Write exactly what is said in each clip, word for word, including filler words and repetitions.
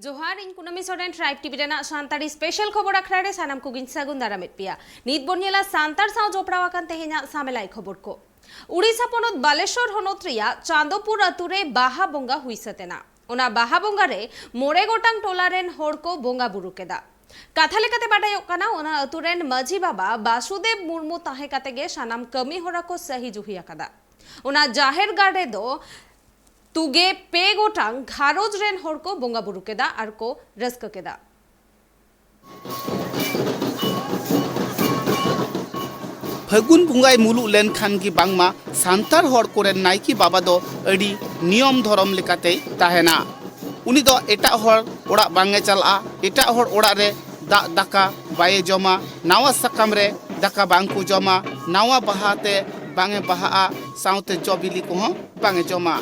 ᱡᱚᱦᱟᱨ, ᱤᱧ ᱠᱩᱱᱟᱹᱢᱤ ᱥᱚᱨᱮᱱ, ᱴᱨᱟᱭᱤᱵᱽ ᱴᱤᱵᱷᱤ ᱨᱮᱱᱟᱜ ᱥᱟᱱᱛᱟᱲᱤ ᱥᱯᱮᱥᱟᱞ ᱠᱷᱚᱵᱚᱨ ᱟᱠᱷᱲᱟ ᱨᱮ ᱥᱟᱱᱟᱢ ᱠᱚᱜᱮᱧ ᱥᱟᱹᱜᱩᱱ ᱫᱟᱨᱟᱢᱮᱫ ᱯᱮᱭᱟ᱾ ᱱᱤᱛ ᱵᱚᱱ ᱧᱮᱞᱟ ᱥᱟᱱᱛᱟᱲ ᱥᱟᱶ ᱡᱚᱯᱲᱟᱣ ᱟᱠᱟᱱ ᱛᱮᱦᱮᱧᱟᱜ ᱥᱟᱢᱮᱞᱟᱭ ᱠᱷᱚᱵᱚᱨ ᱠᱚ᱾ ᱩᱲᱤᱥᱥᱟ ᱯᱚᱱᱚᱛ ᱵᱟᱞᱮᱥᱚᱨ ᱦᱚᱱᱚᱛ ᱨᱮᱭᱟᱜ ᱪᱟᱸᱫᱚᱯᱩᱨ ᱟᱛᱩ ᱨᱮ ᱵᱟᱦᱟ ᱵᱚᱸᱜᱟ ᱦᱩᱭ ᱥᱟᱹᱛ ᱮᱱᱟ᱾ ᱚᱱᱟ ᱵᱟᱦᱟ ᱵᱚᱸᱜᱟ ᱨᱮ ᱢᱚᱬᱮ ᱜᱚᱴᱟᱝ ᱴᱚᱞᱟ ᱨᱮᱱ ᱦᱚᱲ ᱠᱚ ᱵᱚᱸᱜᱟ ᱵᱩᱨᱩ ᱠᱮᱫᱟ᱾ ᱠᱟᱛᱷᱟ ᱞᱮᱠᱟᱛᱮ ᱵᱟᱰᱟᱭᱚᱜ ᱠᱟᱱᱟ, ᱚᱱᱟ ᱟᱛᱩ ᱨᱮᱱ ᱢᱟᱹᱡᱷᱤ ᱵᱟᱵᱟ ᱵᱟᱥᱩᱫᱮᱵ ᱢᱩᱨᱢᱩ ᱛᱟᱦᱮᱸ ᱠᱟᱛᱮ ᱜᱮ ᱥᱟᱱᱟᱢ ᱠᱟᱹᱢᱤ ᱦᱚᱨᱟ ᱠᱚ ᱥᱟᱹᱦᱤ ᱡᱩᱦᱤ ᱟᱠᱟᱫᱟ᱾ ᱚᱱᱟ ᱡᱟᱦᱮᱨ ᱜᱟᱲ ᱨᱮᱫᱚ ᱛᱩᱜᱮ ᱯᱮ ᱜᱚᱴᱟᱝ ᱜᱷᱟᱨᱚᱸᱡᱽ ᱨᱮᱱ ᱦᱚᱲ ᱠᱚ ᱵᱚᱸᱜᱟ ᱵᱩᱨᱩ ᱠᱮᱫᱟ ᱟᱨ ᱠᱚ ᱨᱟᱹᱥᱠᱟᱹ ᱠᱮᱫᱟ᱾ ᱯᱷᱟᱹᱜᱩᱱ ᱵᱚᱸᱜᱟᱭ ᱢᱩᱞᱩᱜ ᱞᱮᱱᱠᱷᱟᱱ ᱜᱮ ᱵᱟᱝᱢᱟ ᱥᱟᱱᱛᱟᱲ ᱦᱚᱲ ᱠᱚᱨᱮᱱ ᱱᱟᱭᱠᱮ ᱵᱟᱵᱟ ᱫᱚ ᱟᱹᱰᱤ ᱱᱤᱭᱚᱢ ᱫᱷᱚᱨᱚᱢ ᱞᱮᱠᱟᱛᱮᱭ ᱛᱟᱦᱮᱱᱟ᱾ ᱩᱱᱤ ᱫᱚ ᱮᱴᱟᱜ ᱦᱚᱲ ᱚᱲᱟᱜ ᱵᱟᱝ ᱮ ᱪᱟᱞᱟᱜᱼᱟ, ᱮᱴᱟᱜ ᱦᱚᱲ ᱚᱲᱟᱜ ᱨᱮ ᱫᱟᱜ ᱫᱟᱠᱟ ᱵᱟᱭ ᱮ ᱡᱚᱢᱟ, ᱱᱟᱣᱟ ᱥᱟᱠᱟᱢ ᱨᱮ ᱫᱟᱠᱟ ᱵᱟᱝ ᱠᱚ ᱡᱚᱢᱟ, ᱱᱟᱣᱟ ᱵᱟᱦᱟ ᱛᱮ ᱵᱟᱝ ᱮ ᱵᱟᱦᱟᱜᱼᱟ, ᱥᱟᱶᱛᱮ ᱡᱚ ᱵᱤᱞᱤ ᱠᱚᱦᱚᱸ ᱵᱟᱝ ᱮ ᱡᱚᱢᱟ᱾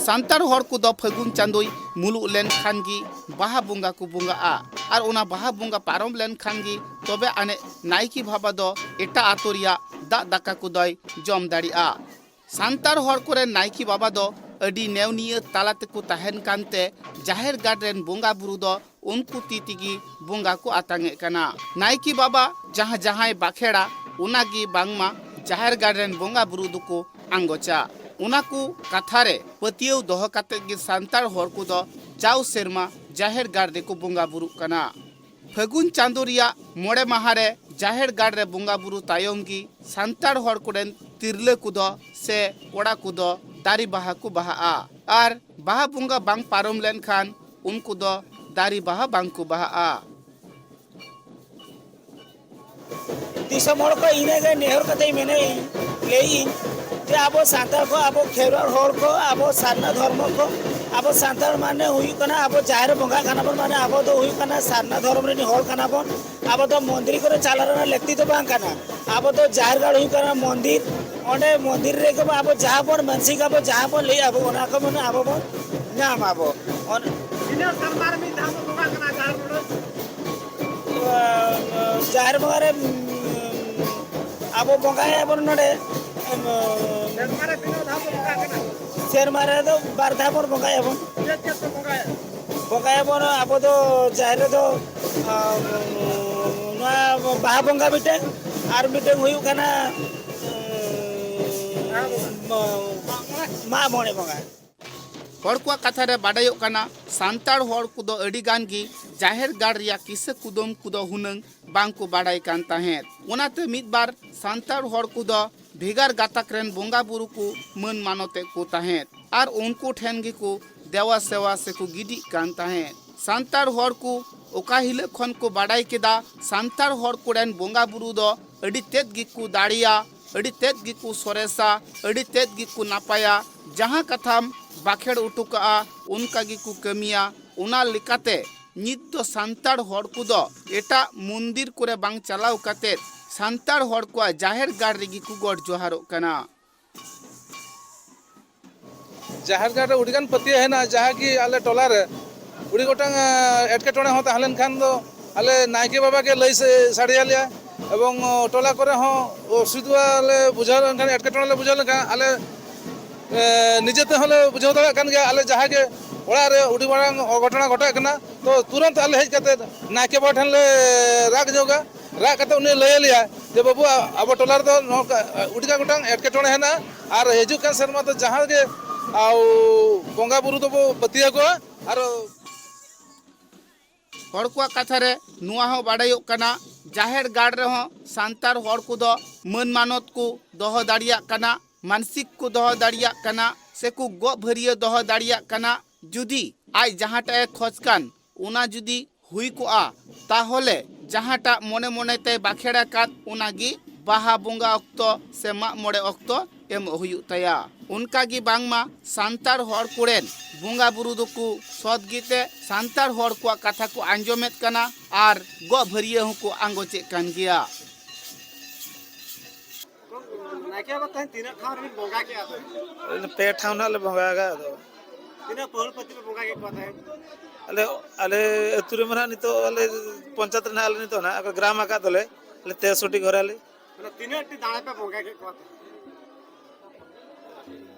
ᱥᱟᱱᱛᱟᱲ ᱦᱚᱲ ᱠᱚᱫᱚ ᱯᱷᱟᱹᱜᱩᱱ ᱪᱟᱸᱫᱳᱭ ᱢᱩᱞᱩᱜ ᱞᱮᱱᱠᱷᱟᱱ ᱜᱮ ᱵᱟᱦᱟ ᱵᱚᱸᱜᱟ ᱠᱚ ᱵᱚᱸᱜᱟᱜᱼᱟ᱾ ᱟᱨ ᱚᱱᱟ ᱵᱟᱦᱟ ᱵᱚᱸᱜᱟ ᱯᱟᱨᱚᱢ ᱞᱮᱱᱠᱷᱟᱱ ᱜᱮ ᱛᱚᱵᱮ ᱟᱹᱱᱤᱡ ᱱᱟᱭᱠᱮ ᱵᱟᱵᱟ ᱫᱚ ᱮᱴᱟᱜ ᱟᱛᱳ ᱨᱮᱭᱟᱜ ᱫᱟᱜ ᱫᱟᱠᱟ ᱠᱚᱫᱚᱭ ᱡᱚᱢ ᱫᱟᱲᱮᱭᱟᱜᱼᱟ᱾ ᱥᱟᱱᱛᱟᱲ ᱦᱚᱲ ᱠᱚᱨᱮᱱ ᱱᱟᱭᱠᱮ ᱵᱟᱵᱟ ᱫᱚ ᱟᱹᱰᱤ ᱱᱮᱣᱱᱤᱭᱟᱹ ᱛᱟᱞᱟ ᱛᱮᱠᱚ ᱛᱟᱦᱮᱱ ᱠᱟᱱᱛᱮ ᱡᱟᱦᱮᱨ ᱜᱟᱲ ᱨᱮᱱ ᱵᱚᱸᱜᱟ ᱵᱩᱨᱩ ᱫᱚ ᱩᱱᱠᱩ ᱛᱤ ᱛᱮᱜᱮ ᱵᱚᱸᱜᱟ ᱠᱚ ᱟᱛᱟᱝ ᱮᱫ ᱠᱟᱱᱟ᱾ ᱱᱟᱭᱠᱮ ᱵᱟᱵᱟ ᱡᱟᱦᱟᱸ ᱡᱟᱦᱟᱸᱭ ᱵᱟᱠᱷᱮᱲᱟ, ᱚᱱᱟᱜᱮ ᱵᱟᱝᱢᱟ ᱡᱟᱦᱮᱨ ᱜᱟᱲ ᱨᱮᱱ ᱵᱚᱸᱜᱟ ᱵᱩᱨᱩ ᱫᱚᱠᱚ ᱟᱸᱜᱚᱪᱟ᱾ ᱚᱱᱟ ᱠᱚ ᱠᱟᱛᱷᱟ ᱨᱮ ᱯᱟᱹᱛᱭᱟᱹᱣ ᱫᱚᱦᱚ ᱠᱟᱛᱮ ᱜᱮ ᱥᱟᱱᱛᱟᱲ ᱦᱚᱲ ᱠᱚᱫᱚ ᱡᱟᱣ ᱥᱮᱨᱢᱟ ᱡᱟᱦᱮᱨ ᱜᱟᱲ ᱨᱮᱠᱚ ᱵᱚᱸᱜᱟ ᱵᱩᱨᱩᱜ ᱠᱟᱱᱟ᱾ ᱯᱷᱟᱹᱜᱩᱱ ᱪᱟᱸᱫᱳ ᱨᱮᱭᱟᱜ ᱢᱚᱬᱮ ᱢᱟᱦᱟ ᱨᱮ ᱡᱟᱦᱮᱨ ᱜᱟᱲ ᱨᱮ ᱵᱚᱸᱜᱟ ᱵᱩᱨᱩ ᱛᱟᱭᱚᱢ ᱜᱮ ᱥᱟᱱᱛᱟᱲ ᱦᱚᱲ ᱠᱚᱨᱮᱱ ᱛᱤᱨᱞᱟᱹ ᱠᱚᱫᱚ ᱥᱮ ᱠᱚᱲᱟ ᱠᱚᱫᱚ ᱫᱟᱨᱮ ᱵᱟᱦᱟ ᱠᱚ ᱵᱟᱦᱟᱜᱼᱟ᱾ ᱟᱨ ᱵᱟᱦᱟ ᱵᱚᱸᱜᱟ ᱵᱟᱝ ᱯᱟᱨᱚᱢ ᱞᱮᱱᱠᱷᱟᱱ ᱩᱱᱠᱩ ᱫᱚ ᱫᱟᱨᱮ ᱵᱟᱦᱟ ᱵᱟᱝ ᱠᱚ ᱵᱟᱦᱟᱜᱼᱟ᱾ ᱫᱤᱥᱚᱢ ᱦᱚᱲ ᱠᱚ ᱤᱱᱟᱹᱜᱮ ᱱᱮᱦᱚᱨ ᱠᱟᱛᱮ ᱢᱮᱱᱮᱫ ᱤᱧ, ᱞᱟᱹᱭᱮᱫ ᱤᱧ ᱡᱮ ᱟᱵᱚ ᱥᱟᱱᱛᱟᱲ ᱠᱚ, ᱟᱵᱚ ᱠᱷᱮᱨᱣᱟᱲ ᱦᱚᱲ ᱠᱚ, ᱟᱵᱚ ᱥᱟᱨᱱᱟ ᱫᱷᱚᱨᱢᱚ ᱠᱚ, ᱟᱵᱚ ᱥᱟᱱᱛᱟᱲ ᱢᱟᱱᱮ ᱦᱩᱭᱩᱜ ᱠᱟᱱᱟ ᱟᱵᱚ ᱡᱟᱦᱮᱨ ᱵᱚᱸᱜᱟ ᱠᱟᱱᱟ ᱵᱚᱱ, ᱢᱟᱱᱮ ᱟᱵᱚ ᱫᱚ ᱦᱩᱭᱩᱜ ᱠᱟᱱᱟ ᱥᱟᱨᱱᱟ ᱫᱷᱚᱨᱚᱢ ᱨᱮᱱ ᱦᱚᱲ ᱠᱟᱱᱟ ᱵᱚᱱ᱾ ᱟᱵᱚ ᱫᱚ ᱢᱚᱱᱫᱤᱨ ᱠᱚᱨᱮ ᱪᱟᱞᱟᱣ ᱨᱮᱱᱟᱜ ᱞᱟᱹᱠᱛᱤ ᱫᱚ ᱵᱟᱝ ᱠᱟᱱᱟ᱾ ᱟᱵᱚ ᱫᱚ ᱡᱟᱦᱮᱨ ᱜᱟᱲ ᱦᱩᱭᱩᱜ ᱠᱟᱱᱟ ᱢᱚᱱᱫᱤᱨ, ᱚᱸᱰᱮ ᱢᱚᱱᱫᱤᱨ ᱨᱮᱜᱮ ᱵᱚ ᱟᱵᱚ ᱡᱟᱦᱟᱸ ᱵᱚᱱ ᱢᱟᱱᱥᱤᱠ ᱟᱵᱚ, ᱡᱟᱦᱟᱸ ᱵᱚᱱ ᱞᱟᱹᱭ ᱟᱵᱚ, ᱚᱱᱟ ᱠᱚ ᱢᱟᱱᱮ ᱟᱵᱚ ᱵᱚᱱ ᱧᱟᱢ ᱟᱵᱚ᱾ ᱚᱱ- ᱛᱤᱱᱟᱹᱜ ᱥᱮᱨᱢᱟ ᱨᱮ ᱢᱤᱫ ᱫᱷᱟᱣ ᱵᱚ ᱵᱚᱸᱜᱟᱜ ᱠᱟᱱᱟ ᱡᱟᱦᱮᱨ ᱵᱩᱨᱩ? ᱡᱟᱦᱮᱨ ᱵᱚᱸᱜᱟ ᱨᱮ, ᱟᱵᱚ ᱵᱚᱸᱜᱟᱭᱟᱵᱚᱱ ᱱᱚᱰᱮ, ᱥᱮᱨᱢᱟ ᱨᱮ ᱛᱤᱱᱟᱹᱜ ᱫᱷᱟᱣ ᱵᱚ ᱵᱚᱸᱜᱟᱜ ᱠᱟᱱᱟ? ᱥᱮᱨᱢᱟ ᱨᱮᱫᱚ ᱵᱟᱨ ᱫᱷᱟᱣ ᱵᱚᱱ ᱵᱚᱸᱜᱟᱭᱟᱵᱚᱱ᱾ ᱪᱮᱫ ᱪᱮᱫ ᱠᱚ ᱵᱚᱸᱜᱟᱭᱟ? ᱵᱚᱸᱜᱟ ᱛᱟᱭᱚᱢ ᱟᱵᱚ ᱫᱚ ᱡᱟᱦᱮᱨ ᱨᱮᱫᱚ, ᱟᱢ, ᱱᱚᱣᱟ ᱵᱟᱦᱟ ᱵᱚᱸᱜᱟ ᱢᱤᱫᱴᱟᱝ, ᱟᱨ ᱢᱤᱫᱴᱟᱝ ᱦᱩᱭᱩᱜ ᱠᱟᱱᱟ, ᱟᱢ, ᱢᱟᱜ ᱢᱚᱬᱮ ᱵᱚᱸᱜᱟ᱾ ᱦᱚᱲ ᱠᱚᱣᱟᱜ ᱠᱟᱛᱷᱟ ᱨᱮ ᱵᱟᱰᱟᱭᱚᱜ ᱠᱟᱱᱟ, ᱥᱟᱱᱛᱟᱲ ᱦᱚᱲ ᱠᱚᱫᱚ ᱟᱹᱰᱤ ᱜᱟᱱ ᱜᱮ ᱡᱟᱦᱮᱨ ᱜᱟᱲ ᱨᱮᱭᱟᱜ ᱠᱤᱥᱟᱹ ᱠᱩᱫᱩᱢ ᱠᱚᱫᱚ ᱦᱩᱱᱟᱹᱝ ᱵᱟᱝ ᱠᱚ ᱵᱟᱰᱟᱭ ᱠᱟᱱ ᱛᱟᱦᱮᱸᱫ᱾ ᱚᱱᱟᱛᱮ ᱢᱤᱫ ᱵᱟᱨ ᱥᱟᱱᱛᱟᱲ ᱦᱚᱲ ᱠᱚᱫᱚ ᱵᱷᱮᱜᱟᱨ ᱜᱟᱛᱟᱠ ᱨᱮᱱ ᱵᱚᱸᱜᱟ ᱵᱩᱨᱩ ᱠᱚ ᱢᱟᱹᱱ ᱢᱟᱱᱚᱛᱮᱫ ᱠᱚ ᱛᱟᱦᱮᱸᱫ ᱟᱨ ᱩᱱᱠᱩ ᱴᱷᱮᱱ ᱜᱮᱠᱚ ᱫᱮᱣᱟ ᱥᱮᱣᱟ ᱥᱮᱠᱚ ᱜᱤᱰᱤᱜ ᱠᱟᱱ ᱛᱟᱦᱮᱸᱫ᱾ ᱥᱟᱱᱛᱟᱲ ᱦᱚᱲ ᱠᱚ ᱚᱠᱟ ᱦᱤᱞᱳᱜ ᱠᱷᱚᱱ ᱠᱚ ᱵᱟᱰᱟᱭ ᱠᱮᱫᱟ, ᱥᱟᱱᱛᱟᱲ ᱦᱚᱲ ᱠᱚᱨᱮᱱ ᱵᱚᱸᱜᱟ ᱵᱩᱨᱩ ᱫᱚ ᱟᱹᱰᱤ ᱛᱮᱫ ᱜᱮᱠᱚ ᱫᱟᱲᱮᱭᱟ, ᱟᱹᱰᱤ ᱛᱮᱫ ᱜᱮᱠᱚ ᱥᱚᱨᱮᱥᱟ, ᱟᱹᱰᱤ ᱛᱮᱫ ᱜᱮᱠᱚ ᱱᱟᱯᱟᱭᱟ, ᱡᱟᱦᱟᱸ ᱠᱟᱛᱷᱟᱢ ᱵᱟᱠᱷᱮᱲ ᱦᱚᱴᱚ ᱠᱟᱜᱼᱟ, ᱚᱱᱠᱟ ᱜᱮᱠᱚ ᱠᱟᱹᱢᱤᱭᱟ᱾ ᱚᱱᱟ ᱞᱮᱠᱟᱛᱮ ᱱᱤᱛ ᱫᱚ ᱥᱟᱱᱛᱟᱲ ᱦᱚᱲ ᱠᱚᱫᱚ ᱮᱴᱟᱜ ᱢᱚᱱᱫᱤᱨ ᱠᱚᱨᱮ ᱵᱟᱝ ᱪᱟᱞᱟᱣ ᱠᱟᱛᱮᱫ ᱥᱟᱱᱛᱟᱲ ᱦᱚᱲ ᱠᱚᱣᱟᱜ ᱡᱟᱦᱮᱨ ᱜᱟᱲ ᱨᱮᱜᱮ ᱠᱚ ᱜᱚᱰ ᱡᱚᱦᱟᱨᱚᱜ ᱠᱟᱱᱟ᱾ ᱡᱟᱦᱮᱨ ᱜᱟᱲ ᱨᱮ ᱟᱹᱰᱤᱜᱟᱱ ᱯᱟᱹᱛᱭᱟᱹᱣ ᱦᱮᱱᱟᱜᱼᱟ, ᱡᱟᱦᱟᱸ ᱠᱤ ᱟᱞᱮ ᱴᱚᱞᱟ ᱨᱮ ᱟᱹᱰᱤ ᱜᱚᱴᱟᱝ, ᱮ, ᱮᱴᱠᱮᱴᱚᱬᱮ ᱦᱚᱸ ᱛᱟᱦᱮᱸ ᱞᱮᱱᱠᱷᱟᱱ ᱫᱚ ᱟᱞᱮ ᱱᱟᱭᱠᱮ ᱵᱟᱵᱟ ᱜᱮ ᱞᱟᱹᱭ ᱥᱮ-, ᱥᱟᱰᱮᱭᱟᱞᱮᱭᱟ᱾ ᱮᱵᱚᱝ, ᱚ, ᱴᱚᱞᱟ ᱠᱚᱨᱮ ᱦᱚᱸ ᱚᱥᱩᱵᱤᱫᱷᱟ ᱞᱮ ᱵᱩᱡᱷᱟᱹᱣ ᱞᱮᱱᱠᱷᱟᱱ, ᱮᱴᱠᱮᱴᱚᱬᱮ ᱞᱮ ᱵᱩᱡᱷᱟᱹᱣ ᱞᱮᱱᱠᱷᱟᱱ ᱟᱞᱮ, ᱮ, ᱱᱤᱡᱮ ᱛᱮᱦᱚᱸ ᱞᱮ ᱵᱩᱡᱷᱟᱹᱣ ᱫᱟᱲᱮᱭᱟᱜ ᱠᱟᱱ ᱜᱮᱭᱟ᱾ ᱟᱞᱮ ᱡᱟᱦᱟᱸ ᱜᱮ ᱚᱲᱟᱜ ᱨᱮ ᱟᱹᱰᱤ ᱢᱟᱨᱟᱝ ᱚᱜᱷᱚᱴᱚᱱᱟ ᱜᱷᱚᱴᱟᱜ ᱠᱟᱱᱟ, ᱛᱚ ᱛᱩᱨᱟᱹᱱᱛ ᱟᱞᱮ ᱦᱮᱡ ᱠᱟᱛᱮ ᱱᱟᱭᱠᱮ ᱵᱟᱵᱟ ᱴᱷᱮᱱ ᱞᱮ ᱨᱟᱜ ᱧᱚᱜᱟ᱾ ᱨᱟᱜ ᱠᱟᱛᱮ ᱩᱱᱤ ᱞᱟᱹᱭ ᱟᱞᱮᱭᱟ ᱡᱮ, "ᱵᱟᱹᱵᱩ, ᱟ-, ᱟᱵᱚ ᱴᱚᱞᱟ ᱨᱮᱫᱚ ᱱᱚᱝᱠᱟ, ᱟ, ᱟᱹᱰᱤᱜᱟᱱ ᱜᱚᱴᱟᱝ ᱮᱴᱠᱮᱴᱚᱬᱮ ᱦᱮᱱᱟᱜᱼᱟ, ᱟᱨ ᱦᱤᱡᱩᱜ ᱠᱟᱱ ᱥᱮᱨᱢᱟ ᱫᱚ ᱡᱟᱦᱟᱸ ᱜᱮ, ᱟᱣ, ᱵᱚᱸᱜᱟ ᱵᱩᱨᱩ ᱫᱚᱵᱚ ᱯᱟᱹᱛᱭᱟᱹᱣ ᱠᱚᱣᱟ, ᱟᱨ ᱦᱚᱲ ᱠᱚᱣᱟᱜ ᱠᱟᱛᱷᱟ ᱨᱮ ᱱᱚᱣᱟ ᱦᱚᱸ ᱵᱟᱰᱟᱭᱚᱜ ᱠᱟᱱᱟ, ᱡᱟᱦᱮᱨ ᱜᱟᱲ ᱨᱮᱦᱚᱸ ᱥᱟᱱᱛᱟᱲ ᱦᱚᱲ ᱠᱚᱫᱚ ᱢᱟᱹᱱ ᱢᱟᱱᱚᱛ ᱠᱚ ᱫᱚᱦᱚ ᱫᱟᱲᱮᱭᱟᱜ ᱠᱟᱱᱟ, ᱢᱟᱱᱥᱤᱠ ᱠᱚ ᱫᱚᱦᱚ ᱫᱟᱲᱮᱭᱟᱜ ᱠᱟᱱᱟ, ᱥᱮᱠᱚ ᱜᱚᱜ ᱵᱷᱟᱹᱨᱭᱟᱹ ᱫᱚᱦᱚ ᱫᱟᱲᱮᱭᱟᱜ ᱠᱟᱱᱟ᱾ ᱡᱩᱫᱤ ᱟᱡ ᱡᱟᱦᱟᱸᱴᱟᱜ ᱮ ᱠᱷᱚᱡᱽ ᱠᱟᱱ, ᱚᱱᱟ ᱡᱩᱫᱤ ᱦᱩᱭ ᱠᱚᱜᱼᱟ, ᱛᱟᱦᱚᱞᱮ ᱡᱟᱦᱟᱸᱴᱟᱜ ᱢᱚᱱᱮ ᱢᱚᱱᱮ ᱛᱮᱭ ᱵᱟᱠᱷᱮᱲ ᱟᱠᱟᱫ, ᱚᱱᱟᱜᱮ ᱵᱟᱦᱟ ᱵᱚᱸᱜᱟ ᱚᱠᱛᱚ ᱥᱮ ᱢᱟᱜ ᱢᱚᱬᱮ ᱚᱠᱛᱚ ᱮᱢᱚᱜ ᱦᱩᱭᱩᱜ ᱛᱟᱭᱟ᱾ ᱚᱱᱠᱟ ᱜᱮ ᱵᱟᱝᱢᱟ ᱥᱟᱱᱛᱟᱲ ᱦᱚᱲ ᱠᱚᱨᱮᱱ ᱵᱚᱸᱜᱟ ᱵᱩᱨᱩ ᱫᱚᱠᱚ ᱥᱚᱛ ᱜᱮᱛᱮ ᱥᱟᱱᱛᱟᱲ ᱦᱚᱲ ᱠᱚᱣᱟᱜ ᱠᱟᱛᱷᱟ ᱠᱚ ᱟᱸᱡᱚᱢᱮᱫ ᱠᱟᱱᱟ ᱟᱨ ᱜᱚᱜ ᱵᱷᱟᱹᱨᱭᱟᱹ ᱦᱚᱸᱠᱚ ᱟᱸᱜᱚᱪᱮᱫ ᱠᱟᱱ ᱜᱮᱭᱟ᱾ ᱱᱟᱭᱠᱮ ᱵᱟᱵᱟ, ᱛᱮᱦᱮᱧ ᱛᱤᱱᱟᱹᱜ ᱴᱷᱟᱶ ᱨᱮᱵᱤᱱ ᱵᱚᱸᱜᱟ ᱠᱮᱜᱼᱟ ᱛᱮᱦᱮᱧ? ᱟᱞᱮ ᱯᱮ ᱴᱷᱟᱶ ᱱᱟᱜ ᱞᱮ ᱵᱚᱸᱜᱟ ᱟᱠᱟᱫ ᱫᱚ᱾ ᱛᱤᱱᱟᱹᱜ ᱯᱟᱹᱦᱩᱲ ᱯᱟᱹᱛᱤ ᱯᱮ ᱵᱚᱸᱜᱟ ᱠᱮᱫ ᱠᱚᱣᱟ ᱛᱮᱦᱮᱧ? ᱟᱞᱮ, ᱟᱞᱮ ᱟᱹᱛᱩ ᱨᱮᱢᱟ ᱱᱟᱜ ᱱᱤᱛᱚᱜ ᱟᱞᱮ ᱯᱚᱧᱪᱟᱭᱮᱛ ᱨᱮ ᱱᱟᱜ ᱟᱞᱮ ᱱᱤᱛᱚᱜ ᱱᱟᱜ ᱜᱨᱟᱢ ᱟᱠᱟᱫ ᱫᱚᱞᱮ, ᱟᱞᱮ ᱛᱮᱥᱚᱴᱴᱤ ᱜᱷᱚᱨ ᱟᱞᱮ᱾ ᱢᱟᱱᱮ ᱛᱤᱱᱟᱹᱜ ᱴᱤ ᱫᱟᱲᱮ ᱯᱮ ᱵᱚᱸᱜᱟ ᱠᱮᱫ ᱠᱚᱣᱟ ᱛᱮᱦᱮᱧ?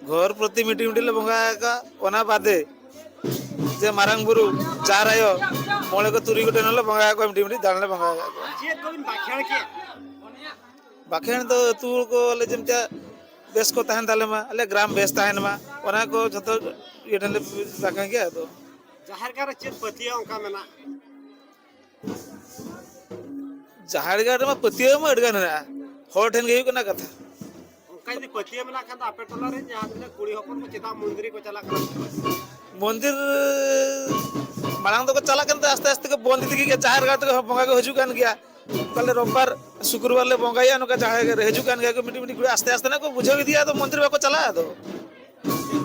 ᱜᱷᱚᱨ ᱯᱨᱚᱛᱤ ᱢᱤᱫᱴᱤᱡ ᱢᱤᱫᱴᱤᱡ ᱞᱮ ᱵᱚᱸᱜᱟ ᱟᱠᱟᱫ, ᱚᱱᱟ ᱵᱟᱫᱮ ᱡᱮ ᱢᱟᱨᱟᱝ ᱵᱩᱨᱩ, ᱡᱟᱦᱮᱨ ᱟᱭᱳ, ᱢᱚᱬᱮ ᱠᱚ ᱛᱩᱨᱩᱭ ᱜᱚᱴᱮᱱ ᱦᱚᱸᱞᱮ ᱵᱚᱸᱜᱟ ᱟᱠᱚᱣᱟ, ᱢᱤᱫᱴᱤᱡ ᱢᱤᱫᱴᱤᱡ ᱫᱟᱲᱮ ᱞᱮ ᱵᱚᱸᱜᱟ ᱟᱠᱚᱣᱟ᱾ ᱪᱮᱫ ᱠᱚᱵᱤᱱ ᱵᱟᱠᱷᱮᱲ ᱠᱮᱫ? ᱵᱟᱠᱷᱮᱲ ᱫᱚ ᱟᱹᱛᱩ ᱦᱚᱲ ᱠᱚ ᱟᱞᱮ ᱡᱮᱢᱛᱤ ᱵᱮᱥ ᱠᱚ ᱛᱟᱦᱮᱱ ᱛᱟᱞᱮ ᱢᱟ, ᱟᱞᱮ ᱜᱨᱟᱢ ᱵᱮᱥ ᱛᱟᱦᱮᱱ ᱢᱟ, ᱚᱱᱟ ᱠᱚ ᱡᱷᱚᱛᱚ ᱤᱭᱟᱹ ᱴᱷᱮᱱ ᱞᱮ ᱵᱟᱠᱷᱮᱲ ᱜᱮᱭᱟ᱾ ᱟᱫᱚ ᱡᱟᱦᱮᱨ ᱜᱟᱲ ᱨᱮ ᱪᱮᱫ ᱯᱟᱹᱛᱭᱟᱹᱣ ᱚᱱᱠᱟ ᱢᱮᱱᱟᱜᱼᱟ? ᱡᱟᱦᱮᱨ ᱜᱟᱲ ᱨᱮᱢᱟ ᱯᱟᱹᱛᱭᱟᱹᱣ ᱢᱟ ᱟᱹᱰᱤ ᱜᱟᱱ ᱢᱮᱱᱟᱜᱼᱟ, ᱦᱚᱲ ᱴᱷᱮᱱ ᱜᱮ ᱦᱩᱭᱩᱜ ᱠᱟᱱᱟ ᱠᱟᱛᱷᱟ᱾ ᱚᱱᱠᱟ ᱡᱩᱫᱤ ᱯᱟᱹᱛᱭᱟᱹᱣ ᱢᱮᱱᱟᱜ ᱠᱷᱟᱱ ᱫᱚ ᱟᱯᱮ ᱴᱚᱞᱟ ᱨᱮ ᱡᱟᱦᱟᱸ ᱛᱤᱱᱟᱹᱜ ᱠᱩᱲᱤ ᱦᱚᱯᱚᱱ ᱠᱚ ᱪᱮᱫᱟᱜ ᱢᱚᱱᱫᱤᱨ ᱠᱚ ᱪᱟᱞᱟᱜ ᱠᱟᱱᱟ? ᱢᱚᱱᱫᱤᱨ ᱢᱟᱲᱟᱝ ᱫᱚᱠᱚ ᱪᱟᱞᱟᱜ ᱠᱟᱱ ᱛᱟᱦᱮᱸ, ᱟᱥᱛᱮ ᱟᱥᱛᱮ ᱠᱚ ᱵᱚᱱᱫ ᱤᱫᱤ ᱠᱮᱫ ᱜᱮᱭᱟ᱾ ᱡᱟᱦᱮᱨ ᱜᱟᱲ ᱛᱮᱜᱮ ᱵᱚᱸᱜᱟ ᱠᱚ ᱦᱤᱡᱩᱜ ᱠᱟᱱ ᱜᱮᱭᱟ᱾ ᱛᱟᱦᱞᱮ ᱨᱳᱵᱵᱟᱨ, ᱥᱩᱠᱨᱵᱟᱨ ᱞᱮ ᱵᱚᱸᱜᱟᱭᱟ, ᱱᱚᱝᱠᱟ ᱡᱟᱦᱮᱨ ᱜᱟᱲ ᱨᱮ ᱦᱤᱡᱩᱜ ᱠᱟᱱ ᱜᱮᱭᱟ ᱠᱚ ᱢᱤᱫᱴᱤᱡ ᱢᱤᱫᱴᱤᱡ ᱠᱩᱲᱤ, ᱟᱥᱛᱮ ᱟᱥᱛᱮ ᱱᱟᱜ ᱠᱚ ᱵᱩᱡᱷᱟᱹᱣ ᱤᱫᱤᱭᱟ, ᱟᱫᱚ ᱢᱚᱱᱫᱤᱨ ᱵᱟᱠᱚ ᱪᱟᱞᱟᱜᱼᱟ᱾ ᱟᱫᱚ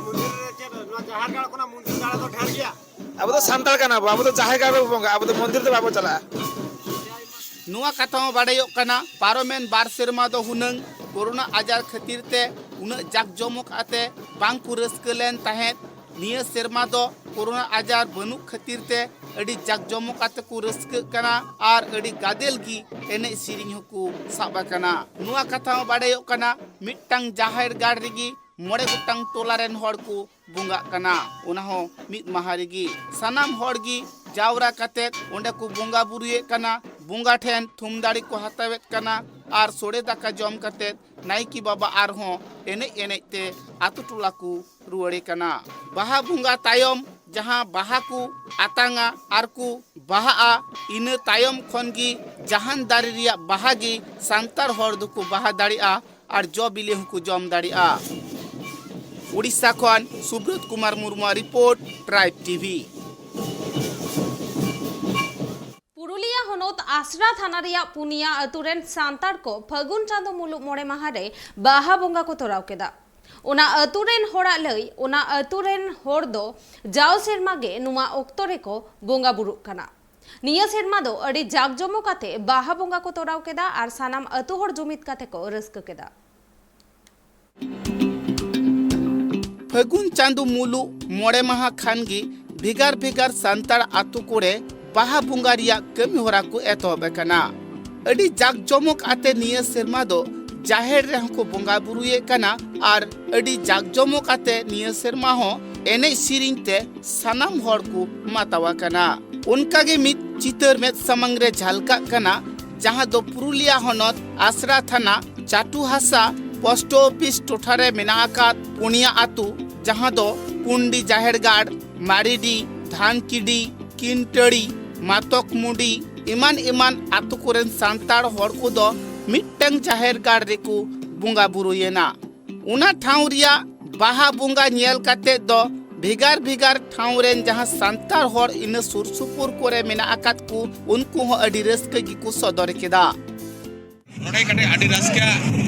ᱢᱚᱱᱫᱤᱨ ᱨᱮ ᱪᱮᱫ ᱱᱚᱣᱟ ᱡᱟᱦᱮᱨ ᱜᱟᱲ ᱠᱷᱚᱱᱟᱜ ᱢᱚᱱᱫᱤᱨ ᱫᱟᱲᱮ ᱫᱚ ᱰᱷᱮᱨ ᱜᱮᱭᱟ? ᱟᱵᱚ ᱫᱚ ᱥᱟᱱᱛᱟᱲ ᱠᱟᱱᱟ ᱵᱚ, ᱟᱵᱚ ᱫᱚ ᱡᱟᱦᱮᱨ ᱜᱟᱲ ᱨᱮᱵᱚ ᱵᱚᱸᱜᱟᱜᱼᱟ, ᱟᱵᱚ ᱫᱚ ᱢᱚᱱᱫᱤᱨ ᱫᱚ ᱵᱟᱵᱚ ᱪᱟᱞᱟᱜᱼᱟ᱾ ᱱᱚᱣᱟ ᱠᱟᱛᱷᱟ ᱦᱚᱸ ᱵᱟᱰᱟᱭᱚᱜ ᱠᱟᱱᱟ, ᱯᱟᱨᱚᱢᱮᱱ ᱵᱟᱨ ᱥᱮᱨᱢᱟ ᱫᱚ ᱦᱩᱱᱟᱹᱝ ᱠᱳᱨᱳᱱᱟ ᱟᱡᱟᱨ ᱠᱷᱟᱹᱛᱤᱨ ᱛᱮ ᱩᱱᱟᱹᱜ ᱡᱟᱠ ᱡᱚᱢᱚᱠ ᱟᱛᱮ ᱵᱟᱝ ᱠᱚ ᱨᱟᱹᱥᱠᱟᱹ ᱞᱮᱱ ᱛᱟᱦᱮᱸᱫ᱾ ᱱᱤᱭᱟᱹ ᱥᱮᱨᱢᱟ ᱫᱚ ᱠᱳᱨᱳᱱᱟ ᱟᱡᱟᱨ ᱵᱟᱹᱱᱩᱜ ᱠᱷᱟᱹᱛᱤᱨ ᱛᱮ ᱟᱹᱰᱤ ᱡᱟᱠ ᱡᱚᱢᱚᱠ ᱟᱛᱮ ᱠᱚ ᱨᱟᱹᱥᱠᱟᱹᱜ ᱠᱟᱱᱟ ᱟᱨ ᱟᱹᱰᱤ ᱜᱟᱫᱮᱞ ᱜᱮ ᱮᱱᱮᱡ ᱥᱮᱨᱮᱧ ᱦᱚᱸᱠᱚ ᱥᱟᱵ ᱟᱠᱟᱱᱟ᱾ ᱱᱚᱣᱟ ᱠᱟᱛᱷᱟ ᱦᱚᱸ ᱵᱟᱰᱟᱭᱚᱜ ᱠᱟᱱᱟ, ᱢᱤᱫᱴᱟᱝ ᱡᱟᱦᱮᱨ ᱜᱟᱲ ᱨᱮᱜᱮ ᱢᱚᱬᱮ ᱜᱚᱴᱟᱝ ᱴᱚᱞᱟ ᱨᱮᱱ ᱦᱚᱲ ᱠᱚ ᱵᱚᱸᱜᱟᱜ ᱠᱟᱱᱟ, ᱚᱱᱟ ᱦᱚᱸ ᱢᱤᱫ ᱢᱟᱦᱟ ᱨᱮᱜᱮ᱾ ᱥᱟᱱᱟᱢ ᱦᱚᱲ ᱜᱮ ᱡᱟᱣᱨᱟ ᱠᱟᱛᱮ ᱚᱸᱰᱮ ᱠᱚ ᱵᱚᱸᱜᱟ ᱵᱩᱨᱩᱭᱮᱫ ᱠᱟᱱᱟ, ᱵᱚᱸᱜᱟ ᱴᱷᱮᱱ ᱛᱷᱩᱢ ᱫᱟᱲᱮ ᱠᱚ ᱦᱟᱛᱟᱣᱮᱫ ᱠᱟᱱᱟ ᱟᱨ ᱥᱚᱲᱮ ᱫᱟᱠᱟ ᱡᱚᱢ ᱠᱟᱛᱮ ᱱᱟᱭᱠᱮ ᱵᱟᱵᱟ ᱟᱨᱦᱚᱸ ᱮᱱᱮᱡ ᱮᱱᱮᱡ ᱛᱮ ᱟᱛᱳ ᱴᱚᱞᱟ ᱠᱚ ᱨᱩᱣᱟᱹᱲᱮ ᱠᱟᱱᱟ᱾ ᱵᱟᱦᱟ ᱵᱚᱸᱜᱟ ᱛᱟᱭᱚᱢ ᱡᱟᱦᱟᱸ ᱵᱟᱦᱟ ᱠᱚ ᱟᱛᱟᱝᱟ ᱟᱨ ᱠᱚ ᱵᱟᱦᱟᱜᱼᱟ, ᱤᱱᱟᱹ ᱛᱟᱭᱚᱢ ᱠᱷᱚᱱ ᱜᱮ ᱡᱟᱦᱟᱱ ᱫᱟᱨᱮ ᱨᱮᱭᱟᱜ ᱵᱟᱦᱟ ᱜᱮ ᱥᱟᱱᱛᱟᱲ ᱦᱚᱲ ᱫᱚᱠᱚ ᱵᱟᱦᱟ ᱫᱟᱲᱮᱭᱟᱜᱼᱟ ᱟᱨ ᱡᱚ ᱵᱤᱞᱤ ᱦᱚᱸᱠᱚ ᱡᱚᱢ ᱫᱟᱲᱮᱭᱟᱜᱼᱟ᱾ ᱩᱲᱤᱥᱥᱟ ᱠᱷᱚᱱ ᱥᱩᱵᱨᱚᱛ ᱠᱩᱢᱟᱨ ᱢᱩᱨᱢᱩᱣᱟᱜ ᱨᱤᱯᱳᱨᱴ, ᱴᱨᱟᱭᱤᱵᱽ ᱴᱤᱵᱷᱤ᱾ ᱯᱩᱨᱩᱞᱤᱭᱟᱹ ᱦᱚᱱᱚᱛ ᱟᱥᱲᱟ ᱛᱷᱟᱱᱟ ᱨᱮᱭᱟᱜ ᱯᱩᱱᱭᱟ ᱟᱹᱛᱩ ᱨᱮᱱ ᱥᱟᱱᱛᱟᱲ ᱠᱚ ᱯᱷᱟᱹᱜᱩᱱ ᱪᱟᱸᱫᱚ ᱢᱩᱞᱩᱜ ᱢᱚᱬᱮ ᱢᱟᱦᱟ ᱨᱮ ᱵᱟᱦᱟ ᱵᱚᱸᱜᱟ ᱠᱚ ᱛᱚᱨᱟᱣ ᱠᱮᱫᱟ᱾ ᱚᱱᱟ ᱟᱹᱛᱩ ᱨᱮᱱ ᱦᱚᱲᱟᱜ ᱞᱟᱹᱭ, ᱚᱱᱟ ᱟᱹᱛᱩ ᱨᱮᱱ ᱦᱚᱲ ᱫᱚ ᱡᱟᱣ ᱥᱮᱨᱢᱟ ᱜᱮ ᱱᱚᱣᱟ ᱚᱠᱛᱚ ᱨᱮᱠᱚ ᱵᱚᱸᱜᱟ ᱵᱩᱨᱩᱜ ᱠᱟᱱᱟ᱾ ᱱᱤᱭᱟᱹ ᱥᱮᱨᱢᱟ ᱫᱚ ᱟᱹᱰᱤ ᱡᱟᱠ ᱡᱚᱢᱚᱠ ᱟᱛᱮ ᱵᱟᱦᱟ ᱵᱚᱸᱜᱟ ᱠᱚ ᱛᱚᱨᱟᱣ ᱠᱮᱫᱟ ᱟᱨ ᱥᱟᱱᱟᱢ ᱟᱹᱛᱩ ᱦᱚᱲ ᱡᱩᱢᱤᱫ ᱠᱟᱛᱮ ᱠᱚ ᱨᱟᱹᱥᱠᱟᱹ ᱠᱮᱫᱟ᱾ ᱯᱷᱟᱹᱜᱩᱱ ᱪᱟᱸᱫᱚ ᱢᱩᱞᱩᱜ ᱢᱚᱬᱮ ᱢᱟᱦᱟ ᱠᱷᱟᱱ ᱜᱮ ᱵᱷᱮᱜᱟᱨ ᱵᱷᱮᱜᱟᱨ ᱥᱟᱱᱛᱟᱲ ᱟᱛᱳ ᱠᱚᱨᱮ ᱵᱟᱦᱟ ᱵᱚᱸᱜᱟ ᱨᱮᱭᱟᱜ ᱠᱟᱹᱢᱤ ᱦᱚᱨᱟ ᱠᱚ ᱮᱛᱚᱦᱚᱵ ᱟᱠᱟᱱᱟ᱾ ᱟᱹᱰᱤ ᱡᱟᱠ ᱡᱚᱢᱚᱠ ᱟᱛᱮ ᱱᱤᱭᱟᱹ ᱥᱮᱨᱢᱟ ᱫᱚ ᱡᱟᱦᱮᱨ ᱨᱮᱦᱚᱸ ᱠᱚ ᱵᱚᱸᱜᱟ ᱵᱩᱨᱩᱭᱮᱫ ᱠᱟᱱᱟ ᱟᱨ ᱟᱹᱰᱤ ᱡᱟᱠ ᱡᱚᱢᱚᱠ ᱟᱛᱮ ᱱᱤᱭᱟᱹ ᱥᱮᱨᱢᱟ ᱦᱚᱸ ᱮᱱᱮᱡ ᱥᱮᱨᱮᱧ ᱛᱮ ᱥᱟᱱᱟᱢ ᱦᱚᱲ ᱠᱚ ᱢᱟᱛᱟᱣ ᱟᱠᱟᱱᱟ᱾ ᱚᱱᱠᱟᱜᱮ ᱢᱤᱫ ᱪᱤᱛᱟᱹᱨ ᱢᱮᱫ ᱥᱟᱢᱟᱝ ᱨᱮ ᱡᱷᱟᱞᱠᱟᱜ ᱠᱟᱱᱟ, ᱡᱟᱦᱟᱸ ᱫᱚ ᱯᱩᱨᱩᱞᱤᱭᱟ ᱦᱚᱱᱚᱛ ᱟᱥᱲᱟ ᱛᱷᱟᱱᱟ ᱪᱟᱴᱩᱦᱟᱥᱟ ᱯᱳᱥᱴ ᱚᱯᱷᱤᱥ ᱴᱚᱴᱷᱟ ᱨᱮ ᱢᱮᱱᱟᱜ ᱟᱠᱟᱫ ᱯᱩᱱᱭᱟ ᱟᱹᱛᱩ, ᱡᱟᱦᱟᱸ ᱫᱚ ᱯᱩᱱᱰᱤ ᱡᱟᱦᱮᱨᱜᱟᱲ, ᱢᱟᱨᱤᱰᱤ, ᱫᱷᱟᱱᱠᱤᱰᱤ, ᱠᱤᱱᱴᱟᱹᱲᱤ, ᱢᱟᱛᱚᱠ ᱢᱩᱰᱤ ᱮᱢᱟᱱ ᱮᱢᱟᱱ ᱟᱹᱛᱩ ᱠᱚᱨᱮᱱ ᱥᱟᱱᱛᱟᱲ ᱦᱚᱲ ᱠᱚᱫᱚ ᱢᱤᱫᱴᱟᱝ ᱡᱟᱦᱮᱨ ᱜᱟᱲ ᱨᱮᱠᱚ ᱵᱚᱸᱜᱟ ᱵᱩᱨᱩᱭᱮᱱᱟ᱾ ᱚᱱᱟ ᱴᱷᱟᱶ ᱨᱮᱭᱟᱜ ᱵᱟᱦᱟ ᱵᱚᱸᱜᱟ ᱧᱮᱞ ᱠᱟᱛᱮ ᱫᱚ ᱵᱷᱮᱜᱟᱨ ᱵᱷᱮᱜᱟᱨ ᱴᱷᱟᱶ ᱨᱮᱱ ᱡᱟᱦᱟᱸ ᱥᱟᱱᱛᱟᱲ ᱦᱚᱲ ᱤᱱᱟᱹ ᱥᱩᱨ ᱥᱩᱯᱩᱨ ᱠᱚᱨᱮ ᱢᱮᱱᱟᱜ ᱟᱠᱟᱫ ᱠᱚ, ᱩᱱᱠᱩ ᱦᱚᱸ ᱟᱹᱰᱤ ᱨᱟᱹᱥᱠᱟᱹ ᱜᱮᱠᱚ ᱥᱚᱫᱚᱨ ᱠᱮᱫᱟ᱾ ᱱᱚᱰᱮ ᱠᱟᱹᱴᱤᱡ ᱟᱹᱰᱤ ᱨᱟᱹᱥᱠᱟᱹ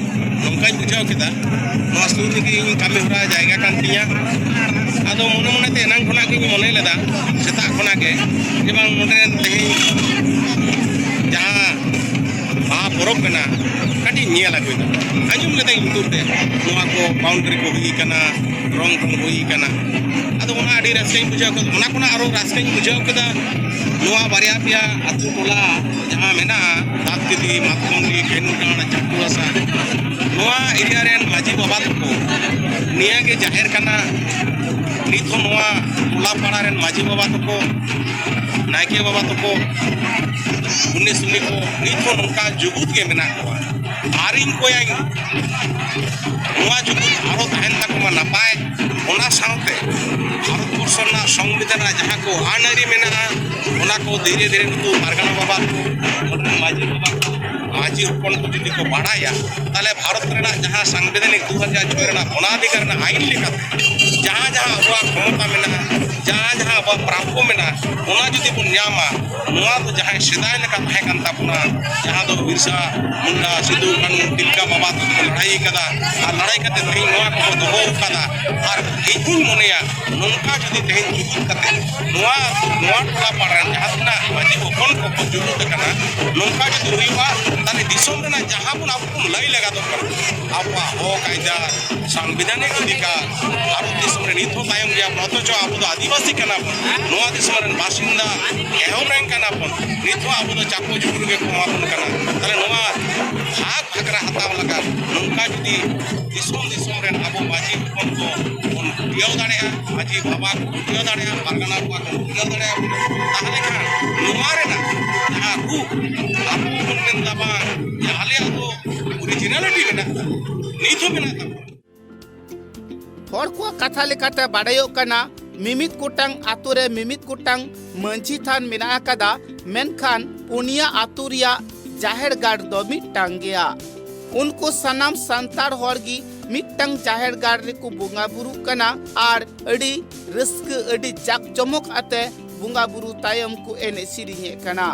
ᱱᱚᱝᱠᱟᱧ ᱵᱩᱡᱷᱟᱹᱣ ᱠᱮᱫᱟ, ᱱᱚᱣᱟ ᱥᱩᱨ ᱨᱮᱜᱮ ᱤᱧ ᱠᱟᱹᱢᱤ ᱦᱚᱨᱟ ᱡᱟᱭᱜᱟ ᱠᱟᱱ ᱛᱤᱧᱟ᱾ ᱟᱫᱚ ᱢᱚᱱᱮ ᱢᱚᱱᱮᱛᱮ ᱮᱱᱟᱝ ᱠᱷᱚᱱᱟᱜ ᱜᱤᱧ ᱢᱚᱱᱮ ᱞᱮᱫᱟ, ᱥᱮᱛᱟᱜ ᱠᱷᱚᱱᱟᱜ ᱜᱮ, ᱡᱮ ᱵᱟᱝ ᱱᱚᱰᱮ ᱛᱮᱦᱮᱧ ᱡᱟᱦᱟᱸ ᱵᱟᱦᱟ ᱯᱚᱨᱚᱵᱽ ᱢᱮᱱᱟᱜᱼᱟ, ᱠᱟᱹᱴᱤᱡ ᱧᱮᱞ ᱟᱹᱜᱩᱭ ᱫᱟ᱾ ᱟᱸᱡᱚᱢ ᱞᱮᱫᱟᱹᱧ ᱧᱩᱛᱩᱢ ᱛᱮ, ᱱᱚᱣᱟ ᱠᱚ ᱵᱟᱣᱩᱱᱰᱟᱨᱤ ᱠᱚ ᱦᱩᱭ ᱠᱟᱱᱟ, ᱨᱚᱝ ᱨᱚᱝ ᱦᱩᱭ ᱠᱟᱱᱟ᱾ ᱟᱫᱚ ᱚᱱᱟ ᱟᱹᱰᱤ ᱨᱟᱹᱥᱠᱟᱹᱧ ᱵᱩᱡᱷᱟᱹᱣ ᱠᱮᱫᱟ᱾ ᱚᱱᱟ ᱠᱷᱚᱱᱟᱜ ᱟᱨᱚ ᱨᱟᱹᱥᱠᱟᱹᱧ ᱵᱩᱡᱷᱟᱹᱣ ᱠᱮᱫᱟ, ᱱᱚᱣᱟ ᱵᱟᱨᱭᱟ ᱯᱮᱭᱟ ᱟᱹᱛᱩ ᱴᱚᱞᱟ ᱡᱟᱦᱟᱸ ᱢᱮᱱᱟᱜᱼᱟ, ᱫᱟᱜ ᱠᱤᱫᱤ, ᱢᱟᱛᱠᱚᱢ ᱰᱤ, ᱠᱮᱱᱩ ᱰᱟᱸᱲ, ᱪᱟᱹᱠᱩ ᱦᱟᱥᱟ, ᱱᱚᱣᱟ ᱮᱨᱤᱭᱟ ᱨᱮᱱ ᱢᱟᱹᱡᱷᱤ ᱵᱟᱵᱟ ᱛᱟᱠᱚ, ᱱᱤᱭᱟᱹ ᱜᱮ ᱡᱟᱦᱮᱨ ᱠᱟᱱᱟ᱾ ᱱᱤᱛ ᱦᱚᱸ ᱱᱚᱣᱟ ᱴᱚᱞᱟ ᱯᱟᱲᱟ ᱨᱮᱱ ᱢᱟᱹᱡᱷᱤ ᱵᱟᱵᱟ ᱛᱟᱠᱚ, ᱱᱟᱭᱠᱮ ᱵᱟᱵᱟ ᱛᱟᱠᱚ, ᱩᱱᱤ ᱥᱩᱢᱤ ᱠᱚ ᱱᱤᱛ ᱦᱚᱸ ᱱᱚᱝᱠᱟ ᱡᱩᱜᱩᱫ ᱜᱮ ᱢᱮᱱᱟᱜ ᱠᱚᱣᱟ᱾ ᱟᱨᱤᱧ ᱠᱚᱭᱟᱧ, ᱱᱚᱣᱟ ᱡᱩᱜᱩᱫ ᱟᱨᱚ ᱛᱟᱦᱮᱱ ᱛᱟᱠᱚ ᱢᱟ ᱱᱟᱯᱟᱭ᱾ ᱚᱱᱟ ᱥᱟᱶᱛᱮ ᱵᱷᱟᱨᱚᱛ ᱵᱚᱨᱥᱚ ᱨᱮᱱᱟᱜ ᱥᱚᱝᱵᱤᱫᱷᱟᱱ ᱨᱮᱱᱟᱜ ᱡᱟᱦᱟᱸ ᱠᱚ ᱟᱹᱱ ᱟᱹᱨᱤ ᱢᱮᱱᱟᱜᱼᱟ, ᱚᱱᱟ ᱠᱚ ᱫᱷᱤᱨᱮ ᱫᱷᱤᱨᱮ ᱱᱩᱠᱩ ᱯᱟᱨᱜᱟᱱᱟ ᱵᱟᱵᱟ ᱠᱚ, ᱢᱟᱹᱡᱷᱤ ᱵᱟᱵᱟ ᱠᱚ, ᱢᱟᱹᱡᱷᱤ ᱦᱚᱯᱚᱱ ᱠᱚ ᱡᱩᱫᱤ ᱠᱚ ᱵᱟᱲᱟᱭᱟ, ᱛᱟᱦᱞᱮ ᱵᱷᱟᱨᱚᱛ ᱨᱮᱱᱟᱜ ᱡᱟᱦᱟᱸ ᱥᱟᱝᱵᱤᱫᱷᱟᱱᱤᱠ ᱫᱩ ᱦᱟᱡᱟᱨ ᱪᱷᱚᱭ ᱨᱮᱱᱟᱜ ᱚᱱᱟᱫᱷᱤᱠᱟᱨ ᱨᱮᱱᱟᱜ ᱟᱹᱭᱤᱱ ᱞᱮᱠᱟᱛᱮ ᱡᱟᱦᱟᱸ ᱡᱟᱦᱟᱸ ᱟᱵᱚᱣᱟᱜ ᱠᱷᱚᱢᱚᱛᱟ ᱢᱮᱱᱟᱜᱼᱟ, ᱡᱟᱦᱟᱸ ᱡᱟᱦᱟᱸ ᱟᱵᱚᱣᱟᱜ ᱯᱨᱟᱯᱚ ᱢᱮᱱᱟᱜᱼᱟ, ᱚᱱᱟ ᱡᱩᱫᱤ ᱵᱚᱱ ᱧᱟᱢᱟ, ᱱᱚᱣᱟ ᱫᱚ ᱡᱟᱦᱟᱸᱭ ᱥᱮᱫᱟᱭ ᱞᱮᱠᱟ ᱛᱟᱦᱮᱸ ᱠᱟᱱ ᱛᱟᱵᱚᱱᱟ, ᱡᱟᱦᱟᱸ ᱫᱚ ᱵᱤᱨᱥᱟ ᱢᱩᱱᱰᱟ, ᱥᱤᱫᱩ, ᱠᱟᱹᱱᱦᱩ, ᱛᱤᱞᱠᱟ ᱵᱟᱵᱟ ᱛᱟᱠᱚ ᱠᱚ ᱞᱟᱹᱲᱦᱟᱹᱭ ᱠᱟᱫᱟ ᱟᱨ ᱞᱟᱹᱲᱦᱟᱹᱭ ᱠᱟᱛᱮ ᱛᱮᱦᱮᱧ ᱱᱚᱣᱟ ᱠᱚᱠᱚ ᱫᱚᱦᱚ ᱟᱠᱟᱫᱟ᱾ ᱟᱨ ᱤᱧ ᱦᱚᱧ ᱢᱚᱱᱮᱭᱟ, ᱱᱚᱝᱠᱟ ᱡᱩᱫᱤ ᱛᱮᱦᱮᱧ ᱡᱩᱜᱩᱫ ᱠᱟᱛᱮ ᱱᱚᱣᱟ, ᱱᱚᱣᱟ ᱴᱚᱞᱟ ᱯᱟᱲᱟ ᱨᱮᱱ ᱡᱟᱦᱟᱸ ᱛᱤᱱᱟᱹᱜ ᱢᱟᱹᱡᱷᱤ ᱦᱚᱯᱚᱱ ᱠᱚᱠᱚ ᱡᱩᱜᱩᱫ ᱟᱠᱟᱱᱟ, ᱱᱚᱝᱠᱟ ᱡᱩᱫᱤ ᱦᱩᱭᱩᱜᱼᱟ, ᱛᱟᱦᱞᱮ ᱫᱤᱥᱚᱢ ᱨᱮᱱᱟᱜ ᱡᱟᱦᱟᱸ ᱵᱚᱱ ᱟᱵᱚ ᱵᱚᱱ ᱞᱟᱹᱭ ᱞᱟᱜᱟ ᱫᱚᱨᱠᱟᱨ, ᱟᱵᱚᱣᱟᱜ ᱦᱚᱠ ᱟᱹᱭᱫᱟᱹᱨ, ᱥᱟᱝᱵᱤᱫᱷᱟᱱᱤᱠ ᱚᱫᱷᱤᱠᱟᱨ, ᱵᱷᱟᱨᱚᱛ ᱫᱤᱥᱚᱢ ᱨᱮ ᱱᱤᱛ ᱦᱚᱸ ᱛᱟᱭᱚᱢ ᱜᱮᱭᱟ ᱵᱚᱱ, ᱚᱛᱷᱚᱪᱚ ᱟᱵᱚ ᱫᱚ ᱟᱹᱫᱤᱵᱟᱹᱥᱤ ᱠᱟᱱᱟ ᱵᱚᱱ, ᱱᱚᱣᱟ ᱫᱤᱥᱚᱢ ᱨᱮᱱ ᱵᱟᱥᱤᱱᱫᱟ ᱮᱦᱚᱵ ᱨᱮᱱ ᱠᱟᱱᱟ ᱵᱚᱱ, ᱱᱤᱛ ᱦᱚᱸ ᱟᱵᱚ ᱫᱚ ᱪᱟᱯᱚ ᱡᱩᱲᱩ ᱨᱮᱜᱮ ᱠᱚ ᱮᱢᱟ ᱵᱚᱱ ᱠᱟᱱᱟ᱾ ᱛᱟᱦᱞᱮ ᱱᱚᱣᱟ ᱵᱷᱟᱜᱽ ᱵᱷᱟᱜᱽᱨᱟ ᱦᱟᱛᱟᱣ ᱞᱟᱜᱟᱫ ᱱᱚᱝᱠᱟ ᱡᱩᱫᱤ ᱫᱤᱥᱚᱢ ᱫᱤᱥᱚᱢ ᱨᱮᱱ ᱟᱵᱚ ᱢᱟᱹᱡᱷᱤ ᱦᱚᱯᱚᱱ ᱠᱚ ᱵᱚᱱ ᱵᱩᱡᱷᱟᱹᱣ ᱫᱟᱲᱮᱭᱟᱜᱼᱟ, ᱢᱟᱹᱡᱷᱤ ᱵᱟᱵᱟ ᱠᱚ ᱵᱩᱡᱷᱟᱹᱣ ᱫᱟᱲᱮᱭᱟᱜᱼᱟ, ᱯᱟᱨᱜᱟᱱᱟ ᱠᱚᱣᱟ ᱠᱚ ᱵᱩᱡᱷᱟᱹᱣ ᱫᱟᱲᱮᱭᱟᱜᱼᱟ᱾ ᱛᱟᱦᱚᱞᱮ ᱠᱷᱟᱱ ᱱᱚᱣᱟ ᱨᱮᱱᱟᱜ ᱡᱟᱦᱟᱸ ᱨᱩᱯ ᱟᱵᱚ ᱵᱚᱱ ᱢᱮᱱ ᱮᱫᱟ, ᱵᱟᱝ, ᱡᱮ ᱟᱞᱮᱭᱟᱜ ᱫᱚ ᱚᱨᱤᱡᱤᱱᱟᱞᱤᱴᱤ ᱢᱮᱱᱟᱜ ᱛᱟᱵᱚᱱᱟ, ᱱᱤᱛ ᱦᱚᱸ ᱢᱮᱱᱟᱜ ᱛᱟᱵᱚᱱᱟ᱾ ᱦᱚᱲ ᱠᱚᱣᱟᱜ ᱠᱟᱛᱷᱟ ᱞᱮᱠᱟᱛᱮ ᱵᱟᱰᱟᱭᱚᱜ ᱠᱟᱱᱟ, ᱢᱤᱢᱤᱫ ᱜᱚᱴᱟᱝ ᱟᱛᱳ ᱨᱮ ᱢᱤᱢᱤᱫ ᱜᱚᱴᱟᱝ ᱢᱟᱹᱡᱷᱤ ᱛᱷᱟᱱ ᱢᱮᱱᱟᱜ ᱟᱠᱟᱫᱟ, ᱢᱮᱱᱠᱷᱟᱱ ᱯᱩᱱᱭᱟ ᱟᱛᱳ ᱨᱮᱭᱟᱜ ᱡᱟᱦᱮᱨ ᱜᱟᱲ ᱫᱚ ᱢᱤᱫᱴᱟᱝ ᱜᱮᱭᱟ᱾ ᱩᱱᱠᱩ ᱥᱟᱱᱟᱢ ᱥᱟᱱᱛᱟᱲ ᱦᱚᱲ ᱜᱮ ᱢᱤᱫᱴᱟᱝ ᱡᱟᱦᱮᱨ ᱜᱟᱲ ᱨᱮᱠᱚ ᱵᱚᱸᱜᱟ ᱵᱩᱨᱩᱜ ᱠᱟᱱᱟ ᱟᱨ ᱟᱹᱰᱤ ᱨᱟᱹᱥᱠᱟᱹ, ᱟᱹᱰᱤ ᱡᱟᱠ ᱡᱚᱢᱚᱠ ᱟᱛᱮ ᱵᱚᱸᱜᱟ ᱵᱩᱨᱩ ᱛᱟᱭᱚᱢ ᱠᱚ ᱮᱱᱮᱡ ᱥᱮᱨᱮᱧᱮᱫ ᱠᱟᱱᱟ᱾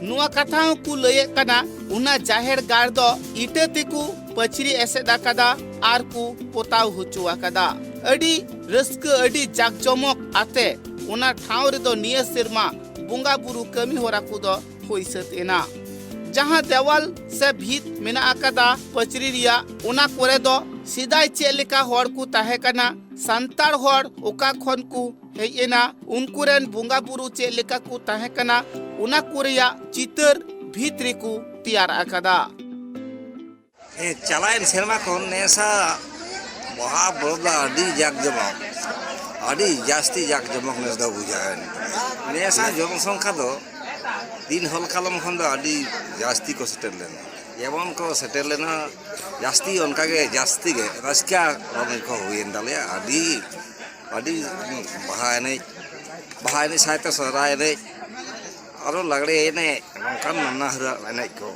ᱱᱚᱣᱟ ᱠᱟᱛᱷᱟ ᱦᱚᱸᱠᱚ ᱞᱟᱹᱭᱮᱫ ᱠᱟᱱᱟ, ᱚᱱᱟ ᱡᱟᱦᱮᱨ ᱜᱟᱲ ᱫᱚ ᱤᱴᱟᱹ ᱛᱮᱠᱚ ᱯᱟᱹᱪᱨᱤ ᱮᱥᱮᱫ ᱟᱠᱟᱫᱟ ᱟᱨ ᱠᱚ ᱯᱚᱛᱟᱣ ᱦᱚᱪᱚ ᱟᱠᱟᱫᱟ᱾ ᱟᱹᱰᱤ ᱨᱟᱹᱥᱠᱟᱹ, ᱟᱹᱰᱤ ᱡᱟᱠ ᱡᱚᱢᱚᱠ ᱟᱛᱮ ᱚᱱᱟ ᱴᱷᱟᱶ ᱨᱮᱫᱚ ᱱᱤᱭᱟᱹ ᱥᱮᱨᱢᱟ ᱵᱚᱸᱜᱟ ᱵᱩᱨᱩ ᱠᱟᱹᱢᱤ ᱦᱚᱨᱟ ᱠᱚᱫᱚ ᱦᱩᱭ ᱥᱟᱹᱛ ᱮᱱᱟ᱾ ᱡᱟᱦᱟᱸ ᱫᱮᱣᱟᱞ ᱥᱮ ᱵᱷᱤᱛ ᱢᱮᱱᱟᱜ ᱟᱠᱟᱫᱟ ᱯᱟᱹᱪᱨᱤ ᱨᱮᱭᱟᱜ, ᱚᱱᱟ ᱠᱚᱨᱮ ᱫᱚ ᱥᱮᱫᱟᱭ ᱪᱮᱫ ᱞᱮᱠᱟ ᱦᱚᱲ ᱠᱚ ᱛᱟᱦᱮᱸ ᱠᱟᱱᱟ, ᱥᱟᱱᱛᱟᱲ ᱦᱚᱲ ᱚᱠᱟ ᱠᱷᱚᱱ ᱠᱚ ᱦᱮᱡ ᱮᱱᱟ, ᱩᱱᱠᱩ ᱨᱮᱱ ᱵᱚᱸᱜᱟ ᱵᱩᱨᱩ ᱪᱮᱫ ᱞᱮᱠᱟ ᱠᱚ ᱛᱟᱦᱮᱸ ᱠᱟᱱᱟ, ᱚᱱᱟ ᱠᱚ ᱨᱮᱭᱟᱜ ᱪᱤᱛᱟᱹᱨ ᱵᱷᱤᱛ ᱨᱮᱠᱚ ᱛᱮᱭᱟᱨ ᱟᱠᱟᱫᱟ᱾ ᱦᱮᱸ, ᱪᱟᱞᱟᱣᱮᱱ ᱥᱮᱨᱢᱟ ᱠᱷᱚᱱ ᱱᱮᱥᱟ ᱵᱟᱦᱟ ᱯᱚᱨᱚᱵᱽ ᱫᱚ ᱟᱹᱰᱤ ᱡᱟᱠ ᱡᱚᱢᱚᱠ, ᱟᱹᱰᱤ ᱡᱟᱹᱥᱛᱤ ᱡᱟᱠ ᱡᱚᱢᱚᱠ ᱱᱮᱥ ᱫᱚ ᱵᱩᱡᱷᱟᱹᱣᱮᱱ᱾ ᱱᱮᱥᱟ ᱡᱚᱱᱥᱚᱝᱠᱷᱟ ᱫᱚ ᱫᱤᱱ ᱦᱚᱞ ᱠᱟᱞᱚᱢ ᱠᱷᱚᱱ ᱫᱚ ᱟᱹᱰᱤ ᱡᱟᱹᱥᱛᱤ ᱠᱚ ᱥᱮᱴᱮᱨ ᱞᱮᱱᱟ᱾ ᱡᱮᱢᱚᱱ ᱠᱚ ᱥᱮᱴᱮᱨ ᱞᱮᱱᱟ, ᱡᱟᱹᱥᱛᱤ ᱚᱱᱠᱟᱜᱮ ᱡᱟᱹᱥᱛᱤ ᱜᱮ ᱨᱟᱹᱥᱠᱟᱹ ᱨᱚᱢᱚᱡᱽ ᱠᱚ ᱦᱩᱭᱮᱱ ᱛᱟᱞᱮᱭᱟ᱾ ᱟᱹᱰᱤ ᱟᱹᱰᱤ ᱵᱟᱦᱟ ᱮᱱᱮᱡ, ᱵᱟᱦᱟ ᱮᱱᱮᱡ ᱥᱟᱶᱛᱮ ᱥᱚᱦᱨᱟᱭ ᱮᱱᱮᱡ, ᱟᱨᱚ ᱞᱟᱜᱽᱲᱮ ᱮᱱᱮᱡ, ᱱᱚᱝᱠᱟᱱ ᱱᱟᱱᱟ ᱦᱩᱱᱟᱹᱨ ᱮᱱᱮᱡ ᱠᱚ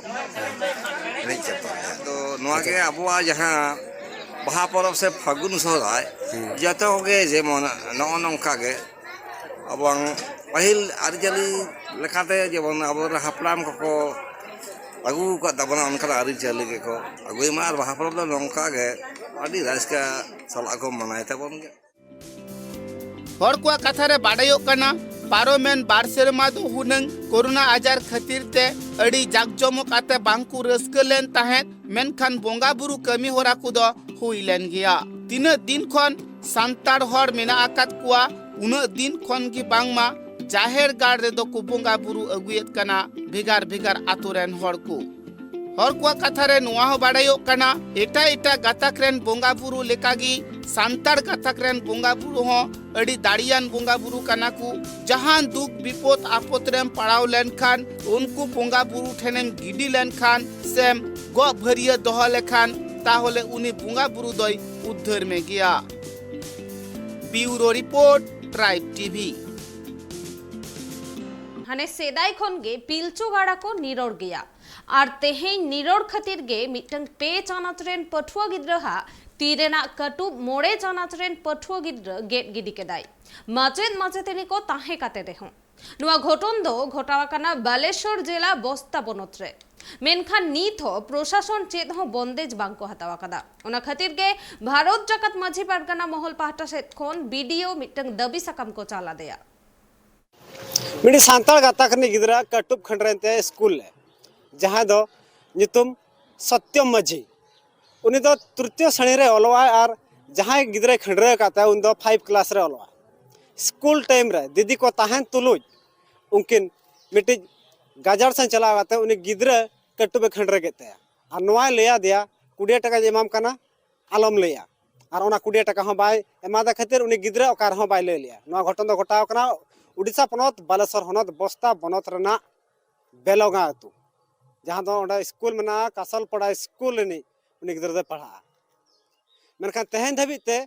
ᱮᱱᱮᱡ ᱠᱮᱫ ᱛᱟᱞᱮᱭᱟ᱾ ᱛᱚ ᱱᱚᱣᱟ ᱜᱮ ᱟᱵᱚᱣᱟᱜ ᱡᱟᱦᱟᱸ ᱵᱟᱦᱟ ᱯᱚᱨᱚᱵᱽ ᱥᱮ ᱯᱷᱟᱹᱜᱩᱱ ᱥᱚᱦᱨᱟᱭ, ᱡᱚᱛᱚ ᱠᱚᱜᱮ ᱡᱮᱢᱚᱱ ᱱᱚᱜᱼᱚ ᱱᱚᱝᱠᱟ ᱜᱮ ᱟᱵᱚᱣᱟᱜ ᱯᱟᱹᱦᱤᱞ ᱟᱹᱨᱤᱪᱟᱹᱞᱤ ᱞᱮᱠᱟᱛᱮ ᱡᱮᱢᱚᱱ ᱟᱵᱚᱨᱮᱱ ᱦᱟᱯᱲᱟᱢ ᱠᱚᱠᱚ ᱟᱹᱜᱩ ᱟᱠᱟᱫ ᱛᱟᱵᱚᱱᱟ, ᱚᱱᱠᱟᱱᱟᱜ ᱟᱹᱨᱤᱪᱟᱹᱞᱤ ᱜᱮᱠᱚ ᱟᱹᱜᱩᱭ ᱢᱟ᱾ ᱟᱨ ᱵᱟᱦᱟ ᱯᱚᱨᱚᱵᱽ ᱫᱚ ᱱᱚᱝᱠᱟ ᱜᱮ ᱟᱹᱰᱤ ᱨᱟᱹᱥᱠᱟᱹ ᱥᱟᱞᱟᱜ ᱠᱚ ᱢᱟᱱᱟᱣ ᱛᱟᱵᱚᱱ ᱜᱮ᱾ ᱦᱚᱲ ᱠᱚᱣᱟᱜ ᱠᱟᱛᱷᱟ ᱨᱮ ᱵᱟᱰᱟᱭᱚᱜ ᱠᱟᱱᱟ, ᱯᱟᱨᱚᱢᱮᱱ ᱵᱟᱨ ᱥᱮᱨᱢᱟ ᱫᱚ ᱦᱩᱱᱟᱹᱝ ᱠᱳᱨᱳᱱᱟ ᱟᱡᱟᱨ ᱠᱷᱟᱹᱛᱤᱨ ᱛᱮ ᱟᱹᱰᱤ ᱡᱟᱠ ᱡᱚᱢᱚᱠ ᱟᱛᱮ ᱵᱟᱝ ᱠᱚ ᱨᱟᱹᱥᱠᱟᱹ ᱞᱮᱱ ᱛᱟᱦᱮᱸᱫ, ᱢᱮᱱᱠᱷᱟᱱ ᱵᱚᱸᱜᱟ ᱵᱩᱨᱩ ᱠᱟᱹᱢᱤ ᱦᱚᱨᱟ ᱠᱚᱫᱚ ᱦᱩᱭ ᱞᱮᱱ ᱜᱮᱭᱟ᱾ ᱛᱤᱱᱟᱹᱜ ᱫᱤᱱ ᱠᱷᱚᱱ ᱥᱟᱱᱛᱟᱲ ᱦᱚᱲ ᱢᱮᱱᱟᱜ ᱟᱠᱟᱫ ᱠᱚᱣᱟ, ᱩᱱᱟᱹᱜ ᱫᱤᱱ ᱠᱷᱚᱱ ᱜᱮ ᱵᱟᱝᱢᱟ ᱡᱟᱦᱮᱨ ᱜᱟᱲ ᱨᱮᱫᱚ ᱠᱚ ᱵᱚᱸᱜᱟ ᱵᱩᱨᱩ ᱟᱹᱜᱩᱭᱮᱫ ᱠᱟᱱᱟ ᱵᱷᱮᱜᱟᱨ ᱵᱷᱮᱜᱟᱨ ᱟᱛᱳ ᱨᱮᱱ ᱦᱚᱲ ᱠᱚ᱾ ᱦᱚᱲ ᱠᱚᱣᱟᱜ ᱠᱟᱛᱷᱟ ᱨᱮ ᱱᱚᱣᱟ ᱦᱚᱸ ᱵᱟᱰᱟᱭᱚᱜ ᱠᱟᱱᱟ, ᱮᱴᱟᱜ ᱮᱴᱟᱜ ᱜᱟᱛᱟᱠ ᱨᱮᱱ ᱵᱚᱸᱜᱟ ᱵᱩᱨᱩ ᱞᱮᱠᱟᱜᱮ ᱥᱟᱱᱛᱟᱲ ᱜᱟᱛᱟᱠ ᱨᱮᱱ ᱵᱚᱸᱜᱟ ᱵᱩᱨᱩ ᱦᱚᱸ ᱟᱹᱰᱤ ᱫᱟᱲᱮᱭᱟᱱ ᱵᱚᱸᱜᱟ ᱵᱩᱨᱩ ᱠᱟᱱᱟ ᱠᱚ᱾ ᱡᱟᱦᱟᱱ ᱫᱩᱠ ᱵᱤᱯᱚᱫ ᱟᱯᱚᱫ ᱨᱮᱢ ᱯᱟᱲᱟᱣ ᱞᱮᱱᱠᱷᱟᱱ, ᱩᱱᱠᱩ ᱵᱚᱸᱜᱟ ᱵᱩᱨᱩ ᱴᱷᱮᱱᱮᱢ ᱜᱤᱰᱤ ᱞᱮᱱᱠᱷᱟᱱ ᱥᱮᱢ ᱜᱚᱜ ᱵᱷᱟᱹᱨᱭᱟᱹ ᱫᱚᱦᱚ ᱞᱮᱠᱷᱟᱱ, ᱛᱟᱦᱚᱞᱮ ᱩᱱᱤ ᱵᱚᱸᱜᱟ ᱵᱩᱨᱩ ᱫᱚᱭ ᱩᱫᱽᱫᱷᱟᱹᱨ ᱢᱮ ᱜᱮᱭᱟ᱾ ᱵᱤᱭᱩᱨᱳ ᱨᱤᱯᱳᱨᱴ, ᱴᱨᱟᱭᱤᱵᱽ ᱴᱤᱵᱷᱤ᱾ ᱦᱟᱱᱮ ᱥᱮᱫᱟᱭ ᱠᱷᱚᱱ ᱜᱮ ᱯᱤᱞᱪᱩ ᱜᱟᱲᱟ ᱠᱚ ᱱᱤᱨᱚᱲ ᱜᱮᱭᱟ᱾ ᱟᱨ ᱛᱮᱦᱮᱧ ᱱᱤᱨᱚᱲ ᱠᱷᱟᱹᱛᱤᱨ ᱜᱮ ᱢᱤᱫᱴᱟᱝ ᱯᱮ ᱪᱟᱱᱟᱪ ᱨᱮᱱ ᱯᱟᱹᱴᱷᱩᱣᱟᱹ ᱜᱤᱫᱽᱨᱟᱹ ᱦᱟᱜ ᱛᱤ ᱨᱮᱱᱟᱜ ᱠᱟᱹᱴᱩᱵ ᱢᱚᱬᱮ ᱪᱟᱱᱟᱪ ᱨᱮᱱ ᱯᱟᱹᱴᱷᱩᱣᱟᱹ ᱜᱤᱫᱽᱨᱟᱹ ᱜᱮᱫ ᱜᱤᱰᱤ ᱠᱮᱫᱟᱭ, ᱢᱟᱪᱮᱫ ᱢᱟᱪᱮᱛᱟᱹᱱᱤ ᱠᱚ ᱛᱟᱦᱮᱸ ᱠᱟᱛᱮ ᱨᱮᱦᱚᱸ᱾ ᱱᱚᱣᱟ ᱜᱷᱚᱴᱚᱱ ᱫᱚ ᱜᱷᱚᱴᱟᱣ ᱟᱠᱟᱱᱟ ᱵᱟᱞᱮᱥᱚᱨ ᱡᱮᱞᱟ ᱵᱚᱥᱛᱟ ᱵᱚᱱᱚᱛ ᱨᱮ᱾ ᱢᱮᱱᱠᱷᱟᱱ ᱱᱤᱛ ᱦᱚᱸ ᱯᱨᱚᱥᱟᱥᱚᱱ ᱪᱮᱫ ᱦᱚᱸ ᱵᱚᱱᱫᱮᱡ ᱵᱟᱝ ᱠᱚ ᱦᱟᱛᱟᱣ ᱟᱠᱟᱫᱟ᱾ ᱚᱱᱟ ᱠᱷᱟᱹᱛᱤᱨ ᱜᱮ ᱵᱷᱟᱨᱚᱛ ᱡᱟᱠᱟᱛ ᱢᱟᱹᱡᱷᱤ ᱯᱟᱨᱜᱟᱱᱟ ᱢᱚᱦᱚᱞ ᱯᱟᱦᱴᱟ ᱥᱮᱫ ᱠᱷᱚᱱ ᱵᱤᱰᱤᱳ ᱢᱤᱫᱴᱟᱝ ᱫᱟᱹᱵᱤ ᱥᱟᱠᱟᱢ ᱠᱚ ᱪᱟᱞ ᱟᱫᱮᱭᱟ᱾ ᱢᱤᱫᱴᱤᱡ ᱥᱟᱱᱛᱟᱲ ᱜᱟᱛᱟᱠ ᱨᱤᱱᱤᱡ ᱜᱤᱫᱽᱨᱟᱹ ᱠᱟᱹᱴᱩᱵ ᱠᱷᱟᱹᱱᱰᱨᱟᱹᱣ ᱮᱱ ᱛᱟᱭᱟ ᱥᱠᱩᱞ ᱨᱮ, ᱡᱟᱦᱟᱸᱭ ᱫᱚ ᱧᱩᱛᱩᱢ ᱥᱚᱛᱭᱚᱢ ᱢᱟᱹᱡᱷᱤ᱾ ᱩᱱᱤ ᱫᱚ ᱛᱨᱤᱛᱤᱭᱚ ᱥᱨᱮᱬᱤ ᱨᱮ ᱚᱞᱚᱜᱼᱟᱭ ᱟᱨ ᱡᱟᱦᱟᱸᱭ ᱜᱤᱫᱽᱨᱟᱹᱭ ᱠᱷᱟᱹᱱᱰᱨᱟᱹᱣ ᱟᱠᱟᱫ ᱛᱟᱭᱟ, ᱩᱱᱤ ᱫᱚ ᱯᱷᱟᱭᱤᱵᱷ ᱠᱞᱟᱥ ᱨᱮ ᱚᱞᱚᱜᱼᱟᱭ᱾ ᱥᱠᱩᱞ ᱴᱟᱭᱤᱢ ᱨᱮ ᱫᱤᱫᱤ ᱠᱚ ᱛᱟᱦᱮᱱ ᱛᱩᱞᱩᱡ ᱩᱱᱠᱤᱱ ᱢᱤᱫᱴᱤᱡ ᱜᱟᱡᱟᱲ ᱥᱮᱫ ᱪᱟᱞᱟᱣ ᱠᱟᱛᱮ ᱩᱱᱤ ᱜᱤᱫᱽᱨᱟᱹ ᱠᱟᱹᱴᱩᱵ ᱮ ᱠᱷᱟᱹᱱᱰᱨᱟᱹᱣ ᱠᱮᱫ ᱛᱟᱭᱟ ᱟᱨ ᱱᱚᱣᱟᱭ ᱞᱟᱹᱭ ᱟᱫᱮᱭᱟ, "ᱠᱩᱲᱤ ᱴᱟᱠᱟᱧ ᱮᱢᱟᱢ ᱠᱟᱱᱟ, ᱟᱞᱚᱢ ᱞᱟᱹᱭᱟ᱾" ᱟᱨ ᱚᱱᱟ ᱠᱩᱲᱤ ᱴᱟᱠᱟ ᱦᱚᱸ ᱵᱟᱭ ᱮᱢᱟᱫᱮ ᱠᱷᱟᱹᱛᱤᱨ ᱩᱱᱤ ᱜᱤᱫᱽᱨᱟᱹ ᱚᱠᱟ ᱨᱮᱦᱚᱸ ᱵᱟᱭ ᱞᱟᱹᱭ ᱞᱮᱜᱼᱟ᱾ ᱱᱚᱣᱟ ᱜᱷᱚᱴᱚᱱ ᱫᱚ ᱜᱷᱚᱴᱟᱣ ᱠᱟᱱᱟ ᱩᱰᱤᱥᱟ ᱯᱚᱱᱚᱛ ᱵᱟᱞᱮᱥᱚᱨ ᱦᱚᱱᱚᱛ ᱵᱚᱥᱛᱟ ᱵᱚᱱᱚᱛ ᱨᱮᱱᱟᱜ ᱵᱮᱞᱚᱜᱟ ᱟᱹᱛᱩ, ᱡᱟᱦᱟᱸ ᱫᱚ ᱚᱸᱰᱮ ᱥᱠᱩᱞ ᱢᱮᱱᱟᱜᱼᱟ, ᱠᱟᱥᱚᱞᱯᱟᱲᱟ ᱥᱠᱩᱞ ᱨᱤᱱᱤᱡ ᱩᱱᱤ ᱜᱤᱫᱽᱨᱟᱹ ᱫᱚᱭ ᱯᱟᱲᱦᱟᱜᱼᱟ᱾ ᱢᱮᱱᱠᱷᱟᱱ ᱛᱮᱦᱮᱧ ᱫᱷᱟᱹᱵᱤᱡ ᱛᱮ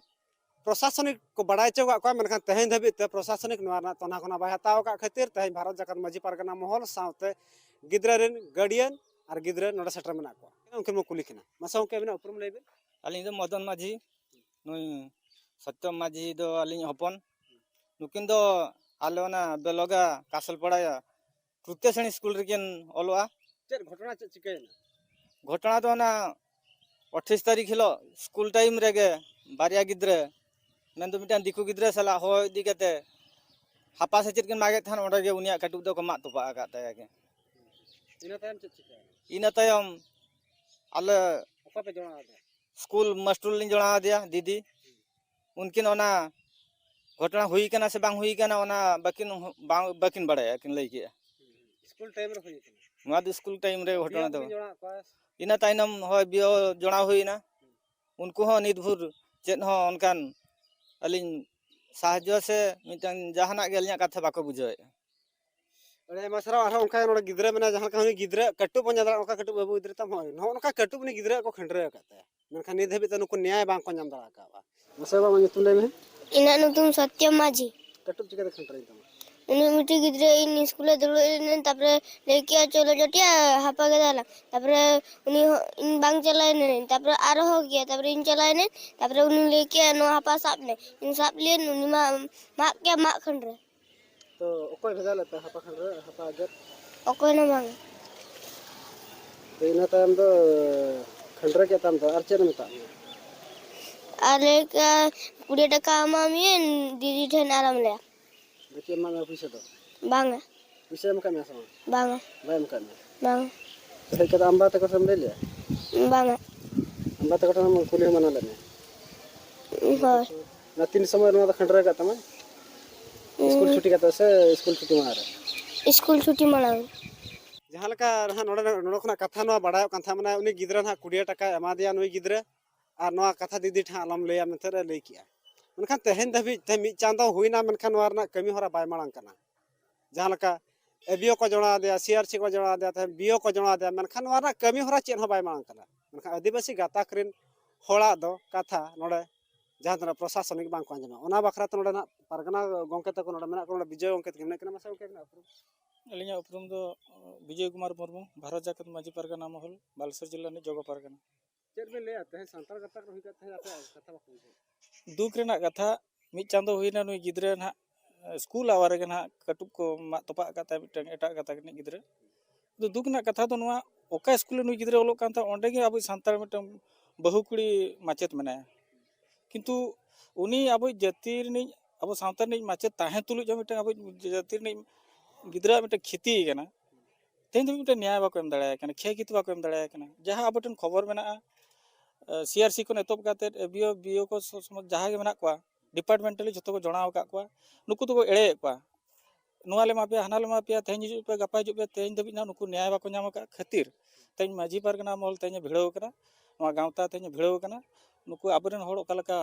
ᱯᱨᱚᱥᱟᱥᱚᱱᱤᱠ ᱠᱚ ᱵᱟᱲᱟᱭ ᱦᱚᱪᱚ ᱟᱠᱟᱫ ᱠᱚᱣᱟ, ᱢᱮᱱᱠᱷᱟᱱ ᱛᱮᱦᱮᱧ ᱫᱷᱟᱹᱵᱤᱡ ᱛᱮ ᱯᱨᱚᱥᱟᱥᱚᱱᱤᱠ ᱱᱚᱣᱟ ᱨᱮᱱᱟᱜ ᱛᱚᱱᱟ ᱠᱷᱚᱱᱟᱜ ᱵᱟᱭ ᱦᱟᱛᱟᱣ ᱟᱠᱟᱫ ᱠᱷᱟᱹᱛᱤᱨ ᱛᱮᱦᱮᱧ ᱵᱷᱟᱨᱚᱛ ᱡᱟᱠᱟᱛ ᱢᱟᱹᱡᱷᱤ ᱯᱟᱨᱜᱟᱱᱟ ᱢᱚᱦᱚᱞ ᱥᱟᱶᱛᱮ ᱜᱤᱫᱽᱨᱟᱹ ᱨᱮᱱ ᱜᱟᱨᱰᱤᱭᱟᱱ ᱟᱨ ᱜᱤᱫᱽᱨᱟᱹ ᱱᱚᱰᱮ ᱥᱮᱴᱮᱨ ᱢᱮᱱᱟᱜ ᱠᱚᱣᱟ᱾ ᱩᱱᱠᱤᱱ ᱵᱚᱱ ᱠᱩᱞᱤ ᱠᱤᱱᱟ᱾ ᱢᱟᱥᱮ ᱜᱚᱢᱠᱮ, ᱟᱹᱵᱤᱱᱟᱜ ᱩᱯᱨᱩᱢ ᱞᱟᱹᱭ ᱵᱤᱱ᱾ ᱟᱹᱞᱤᱧ ᱫᱚ ᱢᱚᱫᱚᱱ ᱢᱟᱹᱡᱷᱤ, ᱱᱩᱭ ᱥᱚᱛᱭᱚᱢ ᱢᱟᱹᱡᱷᱤ ᱫᱚ ᱟᱹᱞᱤᱧ ᱦᱚᱯᱚᱱ᱾ ᱱᱩᱠᱤᱱ ᱫᱚ ᱟᱞᱮ ᱚᱱᱟ ᱵᱮᱞᱚᱜᱟ ᱠᱟᱥᱚᱞᱯᱟᱲᱟ ᱛᱨᱤᱛᱤᱭᱚ ᱥᱨᱮᱬᱤ ᱥᱠᱩᱞ ᱨᱮᱠᱤᱱ ᱚᱞᱚᱜᱼᱟ᱾ ᱪᱮᱫ ᱜᱷᱚᱴᱚᱱᱟ, ᱪᱮᱫ ᱪᱤᱠᱟᱹᱭᱮᱱᱟ? ᱜᱷᱚᱴᱚᱱᱟ ᱫᱚ ᱚᱱᱟ ᱟᱴᱷᱟᱥ ᱛᱟᱹᱨᱤᱠᱷ ᱦᱤᱞᱳᱜ ᱥᱠᱩᱞ ᱴᱟᱭᱤᱢ ᱨᱮᱜᱮ ᱵᱟᱨᱭᱟ ᱜᱤᱫᱽᱨᱟᱹ, ᱢᱮᱱᱫᱚ ᱢᱤᱫᱴᱟᱝ ᱫᱤᱠᱩ ᱜᱤᱫᱽᱨᱟᱹ ᱥᱟᱞᱟᱜ ᱦᱚᱦᱚ ᱤᱫᱤ ᱠᱟᱛᱮ ᱦᱟᱯᱟ ᱥᱮ ᱪᱮᱫ ᱠᱤᱱ ᱢᱟᱜᱮᱫ ᱛᱟᱦᱮᱱ, ᱚᱸᱰᱮ ᱜᱮ ᱩᱱᱤᱭᱟᱜ ᱠᱟᱹᱴᱩᱵ ᱫᱚᱠᱚ ᱢᱟᱜ ᱛᱚᱯᱟᱜ ᱟᱠᱟᱫ ᱛᱟᱭᱟ ᱠᱤᱱ᱾ ᱤᱱᱟᱹ ᱛᱟᱭᱚᱢ ᱪᱮᱫ ᱪᱤᱠᱟᱹᱭᱮᱱᱟ? ᱤᱱᱟᱹ ᱛᱟᱭᱚᱢ ᱟᱞᱮ ᱚᱠᱚᱭ ᱯᱮ ᱡᱚᱲᱟᱣ ᱟᱫᱮᱭᱟ? ᱥᱠᱩᱞ ᱢᱟᱥᱴᱟᱨ ᱞᱤᱧ ᱡᱚᱲᱟᱣ ᱟᱫᱮᱭᱟ, ᱫᱤᱫᱤ᱾ ᱩᱱᱠᱤᱱ ᱚᱱᱟ ᱜᱷᱚᱴᱚᱱᱟ ᱦᱩᱭ ᱠᱟᱱᱟ ᱥᱮ ᱵᱟᱝ ᱦᱩᱭ ᱠᱟᱱᱟ, ᱚᱱᱟ ᱵᱟᱹᱠᱤᱱ, ᱵᱟᱝ, ᱵᱟᱹᱠᱤᱱ ᱵᱟᱲᱟᱭᱟ, ᱠᱤᱱ ᱞᱟᱹᱭ ᱠᱮᱜᱼᱟ᱾ ᱥᱠᱩᱞ ᱴᱟᱭᱤᱢ ᱨᱮ ᱦᱩᱭ ᱠᱟᱱᱟ? ᱱᱚᱣᱟ ᱫᱚ ᱥᱠᱩᱞ ᱴᱟᱭᱤᱢ ᱨᱮ ᱜᱷᱚᱴᱚᱱᱟ ᱫᱚ᱾ ᱵᱤᱱ ᱡᱚᱲᱟᱣ ᱠᱚᱣᱟ? ᱤᱱᱟᱹ ᱛᱟᱭᱱᱚᱢ ᱦᱳᱭ ᱵᱤᱭᱳ ᱡᱚᱲᱟᱣ ᱦᱩᱭᱱᱟ᱾ ᱩᱱᱠᱩ ᱦᱚᱸ ᱱᱤᱛ ᱵᱷᱳᱨ ᱪᱮᱫ ᱦᱚᱸ ᱚᱱᱠᱟᱱ ᱟᱹᱞᱤᱧ ᱥᱟᱦᱟᱡᱽᱡᱚ ᱥᱮ ᱢᱤᱫᱴᱟᱝ ᱡᱟᱦᱟᱱᱟᱜ ᱜᱮ ᱟᱹᱞᱤᱧᱟᱜ ᱠᱟᱛᱷᱟ ᱵᱟᱠᱚ ᱵᱩᱡᱷᱟᱹᱣᱮᱫᱼᱟ᱾ ᱟᱹᱰᱤ ᱟᱭᱢᱟ ᱥᱟᱨᱦᱟᱣ᱾ ᱟᱨᱦᱚᱸ ᱚᱱᱠᱟ ᱱᱚᱰᱮ ᱜᱤᱫᱽᱨᱟᱹ ᱢᱮᱱᱟᱭᱟ, ᱡᱟᱦᱟᱸ ᱞᱮᱠᱟ ᱩᱱᱤ ᱜᱤᱫᱽᱨᱟᱹ ᱠᱟᱹᱴᱩᱵ ᱵᱚᱱ ᱧᱮᱞ ᱫᱟᱲᱮᱭᱟᱜᱼᱟ, ᱚᱱᱠᱟ ᱠᱟᱹᱴᱩᱵ ᱵᱟᱹᱵᱩ ᱜᱤᱫᱽᱨᱟᱹ ᱛᱟᱢ ᱦᱚᱸ ᱱᱚᱜᱼᱚ ᱱᱚᱝᱠᱟ ᱠᱟᱹᱴᱩᱵ ᱩᱱᱤ ᱜᱤᱫᱽᱨᱟᱹ ᱠᱚ ᱠᱷᱟᱹᱱᱰᱨᱟᱹᱣ ᱟᱠᱟᱫ ᱛᱟᱭᱟ᱾ ᱢᱮᱱᱠᱷᱟᱱ ᱱᱤᱛ ᱦᱟᱹᱵᱤᱡ ᱛᱮ ᱱᱩᱠᱩ ᱱᱮᱭᱟᱭ ᱵᱟᱝ ᱠᱚ ᱧᱟᱢ ᱫᱟᱲᱮ ᱟᱠᱟᱫᱼᱟ᱾ ᱢᱟᱥᱮ ᱵᱟᱵᱟ, ᱧᱩᱛᱩᱢ ᱞᱟᱹᱭ ᱢᱮ᱾ ᱤᱧᱟᱹᱜ ᱧᱩᱛᱩᱢ ᱥᱚᱛᱭᱚ ᱢᱟᱹᱡᱷᱤ᱾ ᱠᱟᱹᱴᱩᱵ ᱪᱤᱠᱟᱹᱛᱮ ᱠᱷᱟᱹᱱᱰᱨᱟᱹᱣ ᱮᱱ ᱛᱟᱢᱟ? ᱩᱱᱤ ᱢᱤᱫᱴᱤᱡ ᱜᱤᱫᱽᱨᱟᱹ ᱤᱧ ᱥᱠᱩᱞᱮ ᱫᱩᱲᱩᱵ ᱞᱮᱱᱟᱹᱧ, ᱛᱟᱯᱚᱨᱮ ᱞᱟᱹᱭ ᱠᱮᱜᱼᱟ, "ᱪᱚᱞᱚ ᱪᱚᱴᱤᱭᱟ, ᱦᱟᱯᱟ ᱜᱮᱫᱟᱞᱟᱝ᱾" ᱛᱟᱯᱚᱨᱮ ᱩᱱᱤ ᱦᱚᱸ, ᱤᱧ ᱵᱟᱝ ᱪᱟᱞᱟᱣ ᱮᱱᱟᱹᱧ, ᱛᱟᱯᱚᱨᱮ ᱟᱨᱦᱚᱸ ᱦᱚᱦᱚ ᱠᱮᱜᱼᱟ, ᱛᱟᱯᱚᱨᱮ ᱤᱧ ᱪᱟᱞᱟᱣ ᱮᱱᱟᱹᱧ, ᱛᱟᱯᱚᱨᱮ ᱩᱱᱤ ᱞᱟᱹᱭ ᱠᱮᱜᱼᱟ, "ᱱᱚᱣᱟ ᱦᱟᱯᱟ ᱥᱟᱵ ᱢᱮ᱾" ᱤᱧ ᱥᱟᱵ ᱞᱮᱭᱟᱹᱧ, ᱩᱱᱤ ᱢᱟ ᱢᱟᱜ ᱠᱮᱜᱼᱟ, ᱢᱟᱜ ᱠᱷᱟᱹᱱᱰᱨᱟᱹᱣ᱾ ᱛᱚ ᱚᱠᱚᱭ ᱵᱷᱮᱡᱟ ᱞᱮᱫ ᱯᱮ ᱦᱟᱯᱟ ᱠᱷᱟᱹᱱᱰᱨᱟᱹᱣ, ᱦᱟᱯᱟ ᱜᱮᱫ? ᱚᱠᱚᱭ ᱦᱚᱸ ᱵᱟᱝ᱾ ᱛᱚ ᱤᱱᱟᱹ ᱛᱟᱭᱚᱢ ᱫᱚ ᱠᱷᱟᱹᱱᱰᱨᱟᱹᱣ ᱠᱮᱫ ᱛᱟᱢ ᱫᱚ, ᱟᱨ ᱪᱮᱫ ᱮ ᱢᱮᱛᱟᱜ ᱢᱮᱭᱟ? ᱟᱨ ᱞᱟᱹᱭ ᱠᱮᱜᱼᱟ, "ᱠᱩᱲᱤ ᱴᱟᱠᱟ ᱮᱢᱟᱢ ᱤᱭᱟᱹᱧ, ᱫᱤᱫᱤ ᱴᱷᱮᱱ ᱟᱨᱟᱢ ᱞᱟᱹᱭᱟ᱾" ᱫᱚ ᱪᱮᱫ ᱮᱢᱟᱜ ᱢᱮᱭᱟ ᱯᱩᱭᱥᱟᱹ ᱫᱚ? ᱵᱟᱝᱟ᱾ ᱯᱩᱭᱥᱟᱹ ᱮᱢ ᱟᱠᱟᱫ ᱢᱮᱭᱟ ᱥᱮ ᱵᱟᱝ? ᱵᱟᱝᱟ᱾ ᱵᱟᱭ ᱮᱢ ᱟᱠᱟᱫ ᱢᱮᱭᱟ? ᱵᱟᱝᱟ᱾ ᱦᱮᱡ ᱠᱟᱛᱮ ᱟᱢ ᱵᱟ ᱛᱟᱠᱚ ᱥᱟᱶ ᱮᱢ ᱞᱟᱹᱭ ᱞᱮᱜᱼᱟ? ᱵᱟᱝᱟ᱾ ᱟᱢ ᱵᱟ ᱛᱟᱠᱚ ᱴᱷᱮᱱ ᱠᱩᱞᱤ ᱦᱚᱸ ᱢᱟᱱᱟ ᱞᱮᱫ ᱢᱮᱭᱟ? ᱦᱳᱭ᱾ ᱚᱱᱟ ᱛᱤᱱ ᱥᱚᱢᱚᱭ ᱱᱚᱣᱟ ᱫᱚ ᱠᱷᱟᱹᱱᱰᱨᱟᱹᱣ ᱟᱠᱟᱫ ᱛᱟᱢᱟ? ᱩᱸ᱾ ᱥᱠᱩᱞ ᱪᱷᱩᱴᱤ ᱠᱟᱛᱮ ᱥᱮ ᱥᱠᱩᱞ ᱪᱷᱩᱴᱤ ᱢᱟᱲᱟᱝ ᱨᱮ? ᱥᱠᱩᱞ ᱪᱷᱩᱴᱤ ᱢᱟᱲᱟᱝ᱾ ᱡᱟᱦᱟᱸ ᱞᱮᱠᱟ ᱱᱟᱦᱟᱜ ᱱᱚᱰᱮ, ᱱᱚᱰᱮ ᱠᱷᱚᱱᱟᱜ ᱠᱟᱛᱷᱟ ᱱᱚᱣᱟ ᱵᱟᱲᱟᱭᱚᱜ ᱠᱟᱱ ᱛᱟᱦᱮᱸ, ᱢᱟᱱᱮ ᱩᱱᱤ ᱜᱤᱫᱽᱨᱟᱹ ᱱᱟᱦᱟᱜ ᱠᱩᱲᱤ ᱴᱟᱠᱟᱭ ᱮᱢᱟ ᱫᱮᱭᱟ ᱱᱩᱭ ᱜᱤᱫᱽᱨᱟᱹ, ᱟᱨ ᱱᱚᱣᱟ ᱠᱟᱛᱷᱟ ᱫᱤᱫᱤ ᱴᱷᱮᱱ ᱟᱞᱚᱢ ᱞᱟᱹᱭᱟ ᱢᱮᱱᱛᱮ ᱮ ᱞᱟᱹᱭ ᱠᱮᱜᱼᱟ᱾ ᱢᱮᱱᱠᱷᱟᱱ ᱛᱮᱦᱮᱧ ᱫᱷᱟᱹᱵᱤᱡ ᱛᱮ ᱢᱤᱫ ᱪᱟᱸᱫᱚ ᱦᱩᱭᱱᱟ, ᱢᱮᱱᱠᱷᱟᱱ ᱱᱚᱣᱟ ᱨᱮᱱᱟᱜ ᱠᱟᱹᱢᱤ ᱦᱚᱨᱟ ᱵᱟᱭ ᱢᱟᱲᱟᱝ ᱠᱟᱱᱟ᱾ ᱡᱟᱦᱟᱸ ᱞᱮᱠᱟ ᱮᱵᱤᱭᱳ ᱠᱚ ᱡᱚᱲᱟᱣ ᱟᱫᱮᱭᱟ, ᱥᱤᱟᱨᱥᱤ ᱠᱚ ᱡᱚᱲᱟᱣ ᱟᱫᱮᱭᱟ, ᱛᱟᱭᱚᱢ ᱵᱤᱭᱳ ᱠᱚ ᱡᱚᱲᱟᱣ ᱟᱫᱮᱭᱟ, ᱢᱮᱱᱠᱷᱟᱱ ᱱᱚᱣᱟ ᱨᱮᱱᱟᱜ ᱠᱟᱹᱢᱤ ᱦᱚᱨᱟ ᱪᱮᱫ ᱦᱚᱸ ᱵᱟᱭ ᱢᱟᱲᱟᱝ ᱠᱟᱱᱟ᱾ ᱢᱮᱱᱠᱷᱟᱱ ᱟᱹᱫᱤᱵᱟᱹᱥᱤ ᱜᱟᱛᱟᱠ ᱨᱮᱱ ᱦᱚᱲᱟᱜ ᱫᱚ ᱠᱟᱛᱷᱟ ᱱᱚᱰᱮ ᱡᱟᱦᱟᱸ ᱛᱤᱱᱟᱹᱜ ᱯᱨᱚᱥᱟᱥᱚᱱᱤᱠ ᱵᱟᱝ ᱠᱚ ᱟᱸᱡᱚᱢᱟ᱾ ᱚᱱᱟ ᱵᱟᱠᱷᱨᱟ ᱛᱮ ᱱᱚᱰᱮ ᱱᱟᱜ ᱯᱟᱨᱜᱟᱱᱟ ᱜᱚᱢᱠᱮ ᱛᱟᱠᱚ ᱱᱚᱰᱮ ᱢᱮᱱᱟᱜ ᱠᱚᱣᱟ, ᱱᱚᱰᱮ ᱵᱤᱡᱚᱭ ᱜᱚᱢᱠᱮ ᱛᱟᱹᱠᱤᱱ ᱢᱮᱱᱟᱜ ᱠᱤᱱᱟ᱾ ᱢᱟᱥᱮ ᱜᱚᱢᱠᱮ, ᱟᱹᱵᱤᱱᱟᱜ ᱩᱯᱨᱩᱢ? ᱟᱹᱞᱤᱧᱟᱜ ᱩᱯᱨᱩᱢ ᱫᱚ ᱵᱤᱡᱚᱭ ᱠᱩᱢᱟᱨ ᱢᱩᱨᱢᱩ, ᱵᱷᱟᱨᱚᱛ ᱡᱟᱠᱟᱛ ᱢᱟᱹᱡᱷᱤ ᱯᱟᱨᱜᱟᱱᱟ ᱢᱚᱦᱚᱞ, ᱵᱟᱞᱮᱥᱚᱨ ᱡᱤᱞᱟ ᱨᱤᱱᱤᱡ ᱡᱚᱜᱚ ᱯᱟᱨᱜᱟᱱᱟ᱾ ᱪᱮᱫ ᱵᱤᱱ ᱞᱟᱹᱭᱟ, ᱛᱮᱦᱮᱧ ᱥᱟᱱᱛᱟᱲ ᱜᱟᱛᱟᱠ ᱨᱮ ᱦᱩᱭ ᱠᱟᱛᱮ ᱟᱯᱮᱭᱟᱜ ᱠᱟᱛᱷᱟ ᱵᱟᱠᱚ ᱵᱩᱡᱷᱟᱹᱣᱟ? ᱫᱩᱠ ᱨᱮᱱᱟᱜ ᱠᱟᱛᱷᱟ, ᱢᱤᱫ ᱪᱟᱸᱫᱚ ᱦᱩᱭᱱᱟ ᱱᱩᱭ ᱜᱤᱫᱽᱨᱟᱹ ᱱᱟᱦᱟᱜ, ᱮ, ᱥᱠᱩᱞ ᱟᱣᱟᱨ ᱨᱮᱜᱮ ᱱᱟᱦᱟᱜ ᱠᱟᱹᱴᱩᱵ ᱠᱚ ᱢᱟᱜ ᱛᱚᱯᱟᱜ ᱟᱠᱟᱫ ᱛᱟᱭᱟ ᱢᱤᱫᱴᱟᱝ ᱮᱴᱟᱜ ᱜᱟᱛᱟᱠ ᱨᱤᱱᱤᱡ ᱜᱤᱫᱽᱨᱟᱹ᱾ ᱟᱫᱚ ᱫᱩᱠ ᱨᱮᱱᱟᱜ ᱠᱟᱛᱷᱟ ᱫᱚ ᱱᱚᱣᱟ, ᱚᱠᱟ ᱥᱠᱩᱞ ᱨᱮ ᱱᱩᱭ ᱜᱤᱫᱽᱨᱟᱹ ᱚᱞᱚᱜ ᱠᱟᱱ ᱛᱟᱦᱮᱸᱫ, ᱚᱸᱰᱮ ᱜᱮ ᱟᱵᱚ ᱥᱟᱱᱛᱟᱲ ᱢᱤᱫᱴᱟᱝ ᱵᱟᱹᱦᱩ ᱠᱩᱲᱤ ᱢᱟᱪᱮᱫ ᱢᱮᱱᱟᱭᱟ, ᱠᱤᱱᱛᱩ ᱩᱱᱤ ᱟᱵᱚ ᱡᱟᱹᱛᱤ ᱨᱤᱱᱤᱡ, ᱟᱵᱚ ᱥᱟᱶᱛᱟ ᱨᱤᱱᱤᱡ ᱢᱟᱪᱮᱫ ᱛᱟᱦᱮᱸ ᱛᱩᱞᱩᱡ ᱦᱚᱸ ᱢᱤᱫᱴᱟᱝ ᱟᱵᱚ ᱡᱟᱹᱛᱤ ᱨᱤᱱᱤᱡ ᱜᱤᱫᱽᱨᱟᱹᱣᱟᱜ ᱢᱤᱫᱴᱟᱝ ᱠᱷᱤᱛᱤ ᱠᱟᱱᱟ᱾ ᱛᱮᱦᱮᱧ ᱫᱷᱟᱹᱵᱤᱡ ᱢᱤᱫᱴᱟᱝ ᱱᱮᱭᱟᱭ ᱵᱟᱠᱚ ᱮᱢ ᱫᱟᱲᱮᱭᱟᱭ ᱠᱟᱱᱟ, ᱠᱷᱮᱭ ᱠᱷᱤᱛᱤ ᱵᱟᱠᱚ ᱮᱢ ᱫᱟᱲᱮᱭᱟᱭ ᱠᱟᱱᱟ᱾ ᱡᱟᱦᱟᱸ ᱟᱵᱚ ᱴᱷᱮᱱ ᱠᱷᱚᱵᱚᱨ ᱢᱮᱱᱟᱜᱼᱟ, ᱥᱤᱟᱨᱥᱤ ᱠᱷᱚᱱ ᱮᱛᱚᱦᱚᱵ ᱠᱟᱛᱮᱫ ᱮᱵᱤᱭᱳ, ᱵᱤᱭᱳ ᱠᱚ ᱥᱚ-, ᱥᱚᱢᱚ-, ᱡᱟᱦᱟᱸ ᱜᱮ ᱢᱮᱱᱟᱜ ᱠᱚᱣᱟ, ᱰᱤᱯᱟᱨᱴᱢᱮᱱᱴᱟᱞᱤ ᱡᱷᱚᱛᱚ ᱠᱚ ᱡᱚᱲᱟᱣ ᱟᱠᱟᱫ ᱠᱚᱣᱟ᱾ ᱱᱩᱠᱩ ᱫᱚᱠᱚ ᱮᱲᱮᱭᱮᱫ ᱠᱚᱣᱟ᱾ ᱱᱚᱣᱟ ᱞᱮ ᱮᱢᱟ ᱯᱮᱭᱟ, ᱦᱟᱱᱟ ᱞᱮ ᱮᱢᱟ ᱯᱮᱭᱟ, ᱛᱮᱦᱮᱧ ᱦᱤᱡᱩᱜ ᱯᱮ, ᱜᱟᱯᱟ ᱦᱤᱡᱩᱜ ᱯᱮ, ᱛᱮᱦᱮᱧ ᱫᱷᱟᱹᱵᱤᱡ ᱱᱟᱜ ᱱᱩᱠᱩ ᱱᱮᱭᱟᱭ ᱵᱟᱠᱚ ᱧᱟᱢ ᱟᱠᱟᱫ ᱠᱷᱟᱹᱛᱤᱨ ᱛᱮᱦᱮᱧ ᱢᱟᱹᱡᱷᱤ ᱯᱟᱨᱜᱟᱱᱟ ᱢᱚᱦᱚᱞ ᱛᱮᱦᱮᱧ ᱮ ᱵᱷᱤᱲᱟᱹᱣ ᱟᱠᱟᱱᱟ, ᱱᱚᱣᱟ ᱜᱟᱶᱛᱟ ᱛᱮᱦᱮᱧ ᱮ ᱵᱷᱤᱲᱟᱹᱣ ᱟᱠᱟᱱᱟ᱾ ᱱᱩᱠᱩ ᱟᱵᱚᱨᱮᱱ ᱦᱚᱲ ᱚᱠᱟ ᱞᱮᱠᱟ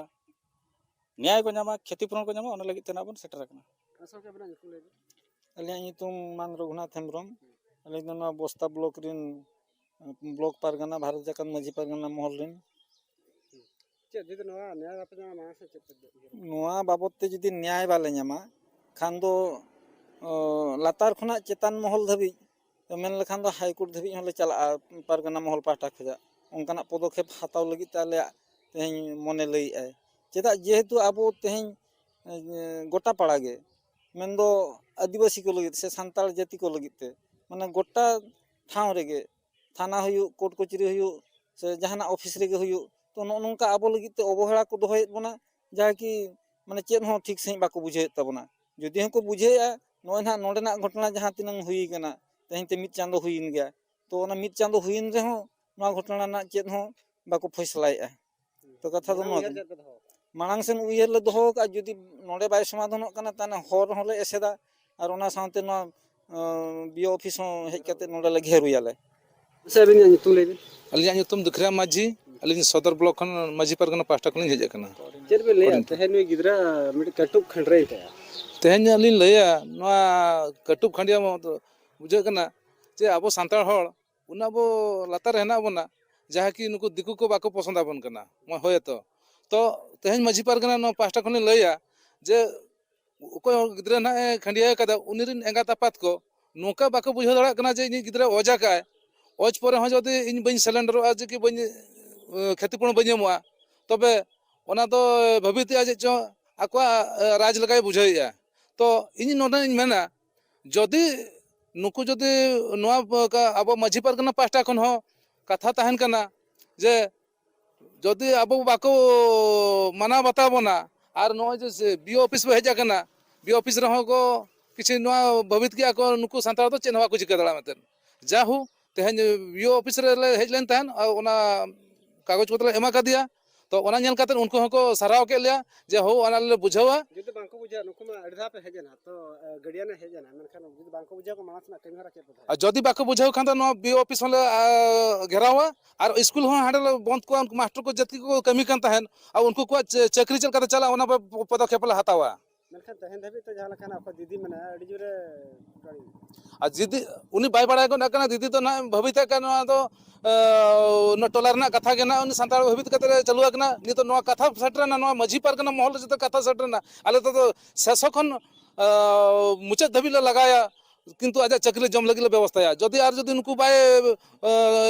ᱱᱮᱭᱟᱭ ᱠᱚ ᱧᱟᱢᱟ, ᱠᱷᱮᱛᱤ ᱯᱩᱨᱚᱱ ᱠᱚ ᱧᱟᱢᱟ, ᱚᱱᱟ ᱞᱟᱹᱜᱤᱫ ᱛᱮ ᱱᱟᱜ ᱵᱚᱱ ᱥᱮᱴᱮᱨ ᱟᱠᱟᱱᱟ᱾ ᱟᱥᱚᱞ ᱪᱮᱫ ᱟᱵᱤᱱᱟᱜ ᱧᱩᱛᱩᱢ ᱞᱟᱹᱭ ᱵᱤᱱ? ᱟᱹᱞᱤᱧᱟᱜ ᱧᱩᱛᱩᱢ ᱢᱟᱱ ᱨᱚᱜᱷᱩᱱᱟᱛᱷ ᱦᱮᱢᱵᱨᱚᱢ᱾ ᱟᱹᱞᱤᱧ ᱫᱚ ᱱᱚᱣᱟ ᱵᱚᱥᱛᱟ ᱵᱞᱚᱠ ᱨᱮᱱ ᱵᱞᱚᱠ ᱯᱟᱨᱜᱟᱱᱟ, ᱵᱷᱟᱨᱚᱛ ᱡᱟᱠᱟᱛ ᱢᱟᱹᱡᱷᱤ ᱯᱟᱨᱜᱟᱱᱟ ᱢᱚᱦᱚᱞ ᱨᱮᱱ᱾ ᱪᱮᱫ ᱡᱩᱫᱤ ᱱᱚᱣᱟ ᱱᱮᱭᱟᱭ ᱵᱟᱯᱮ ᱧᱟᱢᱟ, ᱢᱟᱲᱟᱝ ᱥᱮᱫ ᱪᱮᱫ ᱯᱮ ᱩᱭᱦᱟᱹᱨ? ᱱᱚᱣᱟ ᱵᱟᱵᱚᱫ ᱛᱮ ᱡᱩᱫᱤ ᱱᱮᱭᱟᱭ ᱵᱟᱞᱮ ᱧᱟᱢᱟ ᱠᱷᱟᱱ ᱫᱚ, ᱚ, ᱞᱟᱛᱟᱨ ᱠᱷᱚᱱᱟᱜ ᱪᱮᱛᱟᱱ ᱢᱚᱦᱚᱞ ᱫᱷᱟᱹᱵᱤᱡ, ᱢᱮᱱ ᱞᱮᱠᱷᱟᱱ ᱫᱚ ᱦᱟᱭ ᱠᱳᱨᱴ ᱫᱷᱟᱹᱵᱤᱡ ᱦᱚᱸᱞᱮ ᱪᱟᱞᱟᱜᱼᱟ ᱯᱟᱨᱜᱟᱱᱟ ᱢᱚᱦᱚᱞ ᱯᱟᱦᱴᱟ ᱠᱷᱚᱱᱟᱜ᱾ ᱚᱱᱠᱟᱱᱟᱜ ᱯᱚᱫᱚᱠᱷᱮᱯ ᱦᱟᱛᱟᱣ ᱞᱟᱹᱜᱤᱫ ᱛᱮ ᱟᱞᱮᱭᱟᱜ ᱛᱮᱦᱮᱧ ᱢᱚᱱᱮ ᱞᱟᱹᱭᱮᱫᱼᱟᱭ᱾ ᱪᱮᱫᱟᱜ? ᱡᱮᱦᱮᱛᱩ ᱟᱵᱚ ᱛᱮᱦᱮᱧ, ᱮ, ᱜᱚᱴᱟ ᱯᱟᱲᱟ ᱜᱮ, ᱢᱮᱱᱫᱚ ᱟᱹᱫᱤᱵᱟᱹᱥᱤ ᱠᱚ ᱞᱟᱹᱜᱤᱫ ᱥᱮ ᱥᱟᱱᱛᱟᱲ ᱡᱟᱹᱛᱤ ᱠᱚ ᱞᱟᱹᱜᱤᱫ ᱛᱮ, ᱢᱟᱱᱮ ᱜᱚᱴᱟ ᱴᱷᱟᱶ ᱨᱮᱜᱮ, ᱛᱷᱟᱱᱟ ᱦᱩᱭᱩᱜ, ᱠᱳᱨᱴ ᱠᱚᱪᱟᱹᱨᱤ ᱦᱩᱭᱩᱜ, ᱥᱮ ᱡᱟᱦᱟᱱᱟᱜ ᱚᱯᱷᱤᱥ ᱨᱮᱜᱮ ᱦᱩᱭᱩᱜ, ᱛᱚ ᱱᱚᱜᱼᱚ ᱱᱚᱝᱠᱟ ᱟᱵᱚ ᱞᱟᱹᱜᱤᱫ ᱛᱮ ᱚᱵᱚᱦᱮᱲᱟ ᱠᱚ ᱫᱚᱦᱚᱭᱮᱫ ᱵᱚᱱᱟ, ᱡᱟᱦᱟᱸ ᱠᱤ ᱢᱟᱱᱮ ᱪᱮᱫ ᱦᱚᱸ ᱴᱷᱤᱠ ᱥᱟᱺᱦᱤᱡ ᱵᱟᱠᱚ ᱵᱩᱡᱷᱟᱹᱣᱮᱫ ᱛᱟᱵᱚᱱᱟ᱾ ᱡᱩᱫᱤ ᱦᱚᱸᱠᱚ ᱵᱩᱡᱷᱟᱹᱣᱮᱫᱼᱟ, ᱱᱚᱜᱼᱚᱭ ᱱᱟᱦᱟᱜ ᱱᱚᱰᱮᱱᱟᱜ ᱜᱷᱚᱴᱚᱱᱟ ᱡᱟᱦᱟᱸ ᱛᱤᱱᱟᱹᱝ ᱦᱩᱭ ᱠᱟᱱᱟ, ᱛᱮᱦᱮᱧ ᱛᱮ ᱢᱤᱫ ᱪᱟᱸᱫᱚ ᱦᱩᱭᱮᱱ ᱜᱮᱭᱟ, ᱛᱚ ᱚᱱᱟ ᱢᱤᱫ ᱪᱟᱸᱫᱚ ᱦᱩᱭᱮᱱ ᱨᱮᱦᱚᱸ ᱱᱚᱣᱟ ᱜᱷᱚᱴᱚᱱᱟ ᱨᱮᱱᱟᱜ ᱪᱮᱫ ᱦᱚᱸ ᱵᱟᱠᱚ ᱯᱷᱚᱭᱥᱟᱞᱟᱭᱮᱫᱼᱟ᱾ ᱛᱚ ᱠᱟᱛᱷᱟ ᱫᱚ ᱢᱟᱲᱟᱝ ᱱᱚᱣᱟ ᱩᱭᱦᱟᱹᱨ ᱠᱟᱱᱟ᱾ ᱪᱮᱫ ᱯᱮ ᱫᱚᱦᱚ ᱟᱠᱟᱫᱟ? ᱢᱟᱲᱟᱝ ᱥᱮᱱ ᱩᱭᱦᱟᱹᱨ ᱞᱮ ᱫᱚᱦᱚ ᱟᱠᱟᱫᱼᱟ, ᱡᱩᱫᱤ ᱱᱚᱰᱮ ᱵᱟᱭ ᱥᱚᱢᱟᱫᱷᱟᱱᱚᱜ ᱠᱟᱱᱟ, ᱛᱟᱦᱚᱞᱮ ᱦᱚᱨ ᱦᱚᱸᱞᱮ ᱮᱥᱮᱫᱟ, ᱟᱨ ᱚᱱᱟ ᱥᱟᱶᱛᱮ ᱱᱚᱣᱟ, ᱟᱸ, ᱵᱤ ᱳ ᱚᱯᱷᱤᱥ ᱦᱚᱸ ᱦᱮᱡ ᱠᱟᱛᱮ ᱱᱚᱰᱮ ᱞᱮ ᱜᱷᱮᱨᱩᱭᱟᱞᱮ᱾ ᱥᱮ ᱟᱹᱵᱤᱱᱟᱜ ᱧᱩᱛᱩᱢ ᱞᱟᱹᱭ ᱵᱤᱱ? ᱟᱹᱞᱤᱧᱟᱜ ᱧᱩᱛᱩᱢ ᱫᱩᱠᱷᱨᱟᱢ ᱢᱟᱹᱡᱷᱤ, ᱟᱹᱞᱤᱧ ᱥᱚᱫᱚᱨ ᱵᱞᱚᱠ ᱠᱷᱚᱱ ᱢᱟᱹᱡᱷᱤ ᱯᱟᱨᱜᱟᱱᱟ ᱯᱟᱦᱴᱟ ᱠᱷᱚᱱ ᱞᱤᱧ ᱦᱮᱡ ᱟᱠᱟᱱᱟ᱾ ᱪᱮᱫ ᱵᱤᱱ ᱞᱟᱹᱭᱟ? ᱠᱚᱨᱤᱱᱛᱷᱚ᱾ ᱛᱮᱦᱮᱧ ᱱᱩᱭ ᱜᱤᱫᱽᱨᱟᱹ ᱢᱤᱫᱴᱮᱱ ᱠᱟᱹᱴᱩᱵ ᱠᱷᱟᱹᱱᱰᱨᱟᱹᱭ ᱛᱟᱭᱟ᱾ ᱛᱮᱦᱮᱧ ᱟᱹᱞᱤᱧ ᱞᱟᱹᱭᱟ, ᱱᱚᱣᱟ ᱠᱟᱹᱴᱩᱵ ᱠᱷᱟᱹᱱᱰᱤᱭᱟᱹ ᱢᱚ-, ᱵᱩᱡᱷᱟᱹᱜ ᱠᱟᱱᱟ ᱡᱮ ᱟᱵᱚ ᱥᱟᱱᱛᱟᱲ ᱦᱚᱲ ᱩᱱᱟᱹᱜ ᱟᱵᱚ ᱞᱟᱛᱟᱨ ᱨᱮ ᱦᱮᱱᱟᱜ ᱵᱚᱱᱟ, ᱡᱟᱦᱟᱸ ᱠᱤ ᱱᱩᱠᱩ ᱫᱤᱠᱩ ᱠᱚ ᱵᱟᱠᱚ ᱯᱚᱥᱚᱸᱫ ᱟᱵᱚᱱ ᱠᱟᱱᱟ, ᱢᱚ-, ᱦᱳᱭᱛᱚ᱾ ᱛᱚ ᱛᱮᱦᱮᱧ ᱢᱟᱹᱡᱷᱤ ᱯᱟᱨᱜᱟᱱᱟ ᱱᱚᱣᱟ ᱯᱟᱦᱴᱟ ᱠᱷᱚᱱᱤᱧ ᱞᱟᱹᱭᱟ ᱡᱮ ᱚᱠᱚᱭ ᱦᱚᱸ ᱜᱤᱫᱽᱨᱟᱹ ᱱᱟᱦᱟᱜ ᱮ ᱠᱷᱟᱹᱱᱰᱭᱟᱹ ᱟᱠᱟᱫᱟ, ᱩᱱᱤ ᱨᱮᱱ ᱮᱸᱜᱟᱛ ᱟᱯᱟᱛ ᱠᱚ ᱱᱚᱝᱠᱟ ᱵᱟᱠᱚ ᱵᱩᱡᱷᱟᱹᱣ ᱫᱟᱲᱮᱭᱟᱜ ᱠᱟᱱᱟ ᱡᱮ ᱤᱧᱤᱡ ᱜᱤᱫᱽᱨᱟᱹ ᱚᱡᱽ ᱟᱠᱟᱫᱼᱟᱭ, ᱚᱡᱽ ᱯᱚᱨᱮ ᱦᱚᱸ ᱡᱩᱫᱤ ᱤᱧ ᱵᱟᱹᱧ ᱥᱮᱞᱮᱱᱰᱟᱨᱚᱜᱼᱟ ᱡᱮ ᱠᱤ ᱵᱟᱹᱧ, ᱮ, ᱠᱷᱮᱛᱤ ᱯᱩᱨᱚᱱ ᱵᱟᱹᱧ ᱮᱢᱚᱜᱼᱟ, ᱛᱚᱵᱮ ᱚᱱᱟ ᱫᱚ ᱵᱷᱟᱹᱵᱤᱛᱮᱜᱼᱟ ᱪᱮᱫ ᱪᱚᱝ ᱟᱠᱚᱣᱟᱜ, ᱮ, ᱨᱟᱡᱽ ᱞᱮᱠᱟᱭ ᱵᱩᱡᱷᱟᱹᱣᱮᱫᱼᱟ᱾ ᱛᱚ ᱤᱧ ᱱᱚᱰᱮᱧ ᱢᱮᱱᱟ, ᱡᱩᱫᱤ ᱱᱩᱠᱩ ᱡᱩᱫᱤ ᱱᱚᱣᱟ ᱟᱵᱚ ᱢᱟᱹᱡᱷᱤ ᱯᱟᱨᱜᱟᱱᱟ ᱯᱟᱦᱴᱟ ᱠᱷᱚᱱ ᱦᱚᱸ ᱠᱟᱛᱷᱟ ᱛᱟᱦᱮᱱ ᱠᱟᱱᱟ ᱡᱮ ᱡᱩᱫᱤ ᱟᱵᱚ ᱵᱟᱠᱚ ᱢᱟᱱᱟᱣ ᱵᱟᱛᱟᱣ ᱵᱚᱱᱟ, ᱟᱨ ᱱᱚᱜᱼᱚᱭ ᱡᱮ ᱵᱤ ᱳ ᱚᱯᱷᱤᱥ ᱵᱚ ᱦᱮᱡ ᱟᱠᱟᱱᱟ, ᱵᱤ ᱳ ᱚᱯᱷᱤᱥ ᱨᱮᱦᱚᱸ ᱠᱚ ᱠᱤᱪᱷᱩ ᱱᱚᱣᱟ ᱵᱷᱟᱹᱵᱤᱛ ᱜᱮᱭᱟ ᱠᱚ, ᱱᱩᱠᱩ ᱥᱟᱱᱛᱟᱲ ᱫᱚ ᱪᱮᱫ ᱦᱚᱸ ᱵᱟᱠᱚ ᱪᱤᱠᱟᱹ ᱫᱟᱲᱮᱭᱟᱜᱼᱟ ᱢᱮᱱᱛᱮ᱾ ᱡᱟᱦᱳᱠ, ᱛᱮᱦᱮᱧ ᱵᱤ ᱳ ᱚᱯᱷᱤᱥ ᱨᱮᱞᱮ ᱦᱮᱡ ᱞᱮᱱ ᱛᱟᱦᱮᱸᱫ, ᱟᱨ ᱚᱱᱟ ᱠᱟᱜᱚᱡᱽ ᱯᱚᱛᱨᱚ ᱞᱮ ᱮᱢᱟ ᱠᱟᱫᱮᱭᱟ, ᱛᱚ ᱚᱱᱟ ᱧᱮᱞ ᱠᱟᱛᱮ ᱩᱱᱠᱩ ᱦᱚᱸᱠᱚ ᱥᱟᱨᱦᱟᱣ ᱠᱮᱫ ᱞᱮᱭᱟ ᱡᱮ ᱦᱳ ᱚᱱᱟ ᱞᱮ ᱵᱩᱡᱷᱟᱹᱣᱟ᱾ ᱡᱩᱫᱤ ᱵᱟᱝᱠᱚ ᱵᱩᱡᱷᱟᱹᱣᱟ, ᱱᱩᱠᱩ ᱢᱟ ᱟᱹᱰᱤ ᱫᱷᱟᱣ ᱯᱮ ᱦᱮᱡ ᱮᱱᱟ, ᱛᱚ ᱜᱟᱹᱰᱤᱭᱟᱱ ᱦᱮᱡ ᱮᱱᱟ, ᱢᱮᱱᱠᱷᱟᱱ ᱡᱩᱫᱤ ᱵᱟᱝᱠᱚ ᱵᱩᱡᱷᱟᱹᱣ ᱠᱚ ᱢᱟᱲᱟᱝ ᱥᱮᱱᱟᱜ ᱠᱟᱹᱢᱤ ᱦᱚᱨᱟ ᱪᱮᱫ ᱯᱮ ᱫᱚᱦᱚᱭᱟ? ᱟᱨ ᱡᱩᱫᱤ ᱵᱟᱠᱚ ᱵᱩᱡᱷᱟᱹᱣ ᱠᱷᱟᱱ ᱫᱚ ᱱᱚᱣᱟ ᱵᱤ ᱚᱯᱷᱤᱥ ᱦᱚᱸᱞᱮ ᱜᱷᱮᱨᱟᱣᱟ᱾ ᱟᱨ ᱥᱠᱩᱞ ᱦᱚᱸ ᱦᱟᱸᱰᱮ ᱞᱮ ᱵᱚᱱᱫ ᱠᱚᱣᱟ, ᱩᱱᱠᱩ ᱢᱟᱥᱴᱟᱨ ᱠᱚ ᱡᱟᱹᱛᱤ ᱠᱚ ᱠᱟᱹᱢᱤ ᱠᱟᱱ ᱛᱟᱦᱮᱸᱫ, ᱟᱨ ᱩᱱᱠᱩ ᱠᱚᱣᱟᱜ ᱪᱟᱹᱠᱨᱤ ᱪᱮᱫ ᱞᱮᱠᱟᱛᱮ ᱪᱟᱞᱟᱜᱼᱟ ᱚᱱᱟ ᱯᱚᱫᱚᱠᱷᱮᱯ ᱞᱮ ᱦᱟᱛᱟᱣᱟ᱾ ᱢᱮᱱᱠᱷᱟᱱ ᱛᱮᱦᱮᱧ ᱫᱷᱟᱹᱵᱤᱡ ᱛᱮ ᱡᱟᱦᱟᱸ ᱞᱮᱠᱟ ᱱᱟᱜ ᱚᱠᱚᱭ ᱫᱤᱫᱤ ᱢᱮᱱᱟᱭᱟ, ᱟᱹᱰᱤ ᱡᱳᱨᱮ ᱟᱨ ᱡᱩᱫᱤ ᱩᱱᱤ ᱵᱟᱭ ᱵᱟᱲᱟᱭ ᱜᱚᱫ ᱟᱠᱟᱱᱟ, ᱫᱤᱫᱤ ᱫᱚ ᱱᱟᱦᱟᱜ ᱵᱷᱟᱹᱵᱤᱛᱮ ᱠᱟᱱ ᱱᱚᱣᱟ ᱫᱚ ᱚᱱᱟ ᱴᱚᱞᱟ ᱨᱮᱱᱟᱜ ᱠᱟᱛᱷᱟ ᱜᱮ ᱱᱟᱦᱟᱜ ᱩᱱᱤ ᱥᱟᱱᱛᱟᱲ ᱵᱷᱟᱹᱵᱤᱛ ᱠᱟᱛᱮ ᱪᱟᱹᱞᱩ ᱟᱠᱟᱱᱟ᱾ ᱱᱤᱛᱚᱜ ᱱᱚᱣᱟ ᱠᱟᱛᱷᱟ ᱥᱮᱴᱮᱨᱮᱱᱟ, ᱱᱚᱣᱟ ᱢᱟᱹᱡᱷᱤ ᱯᱟᱨᱜᱟᱱᱟ ᱢᱚᱦᱚᱞ ᱨᱮ ᱡᱚᱛᱚ ᱠᱟᱛᱷᱟ ᱥᱮᱴᱮᱨᱮᱱᱟ, ᱟᱞᱮ ᱛᱮᱫᱚ ᱥᱮᱥᱚ ᱠᱷᱚᱱ ᱢᱩᱪᱟᱹᱫ ᱫᱷᱟᱹᱵᱤᱡ ᱞᱮ ᱞᱟᱜᱟᱭᱟ, ᱠᱤᱱᱛᱩ ᱟᱡᱟᱜ ᱪᱟᱹᱠᱨᱤ ᱡᱚᱢ ᱞᱟᱹᱜᱤᱫ ᱞᱮ ᱵᱮᱵᱚᱥᱛᱷᱟᱭᱟ᱾ ᱡᱩᱫᱤ ᱟᱨ ᱡᱩᱫᱤ ᱱᱩᱠᱩ ᱵᱟᱭ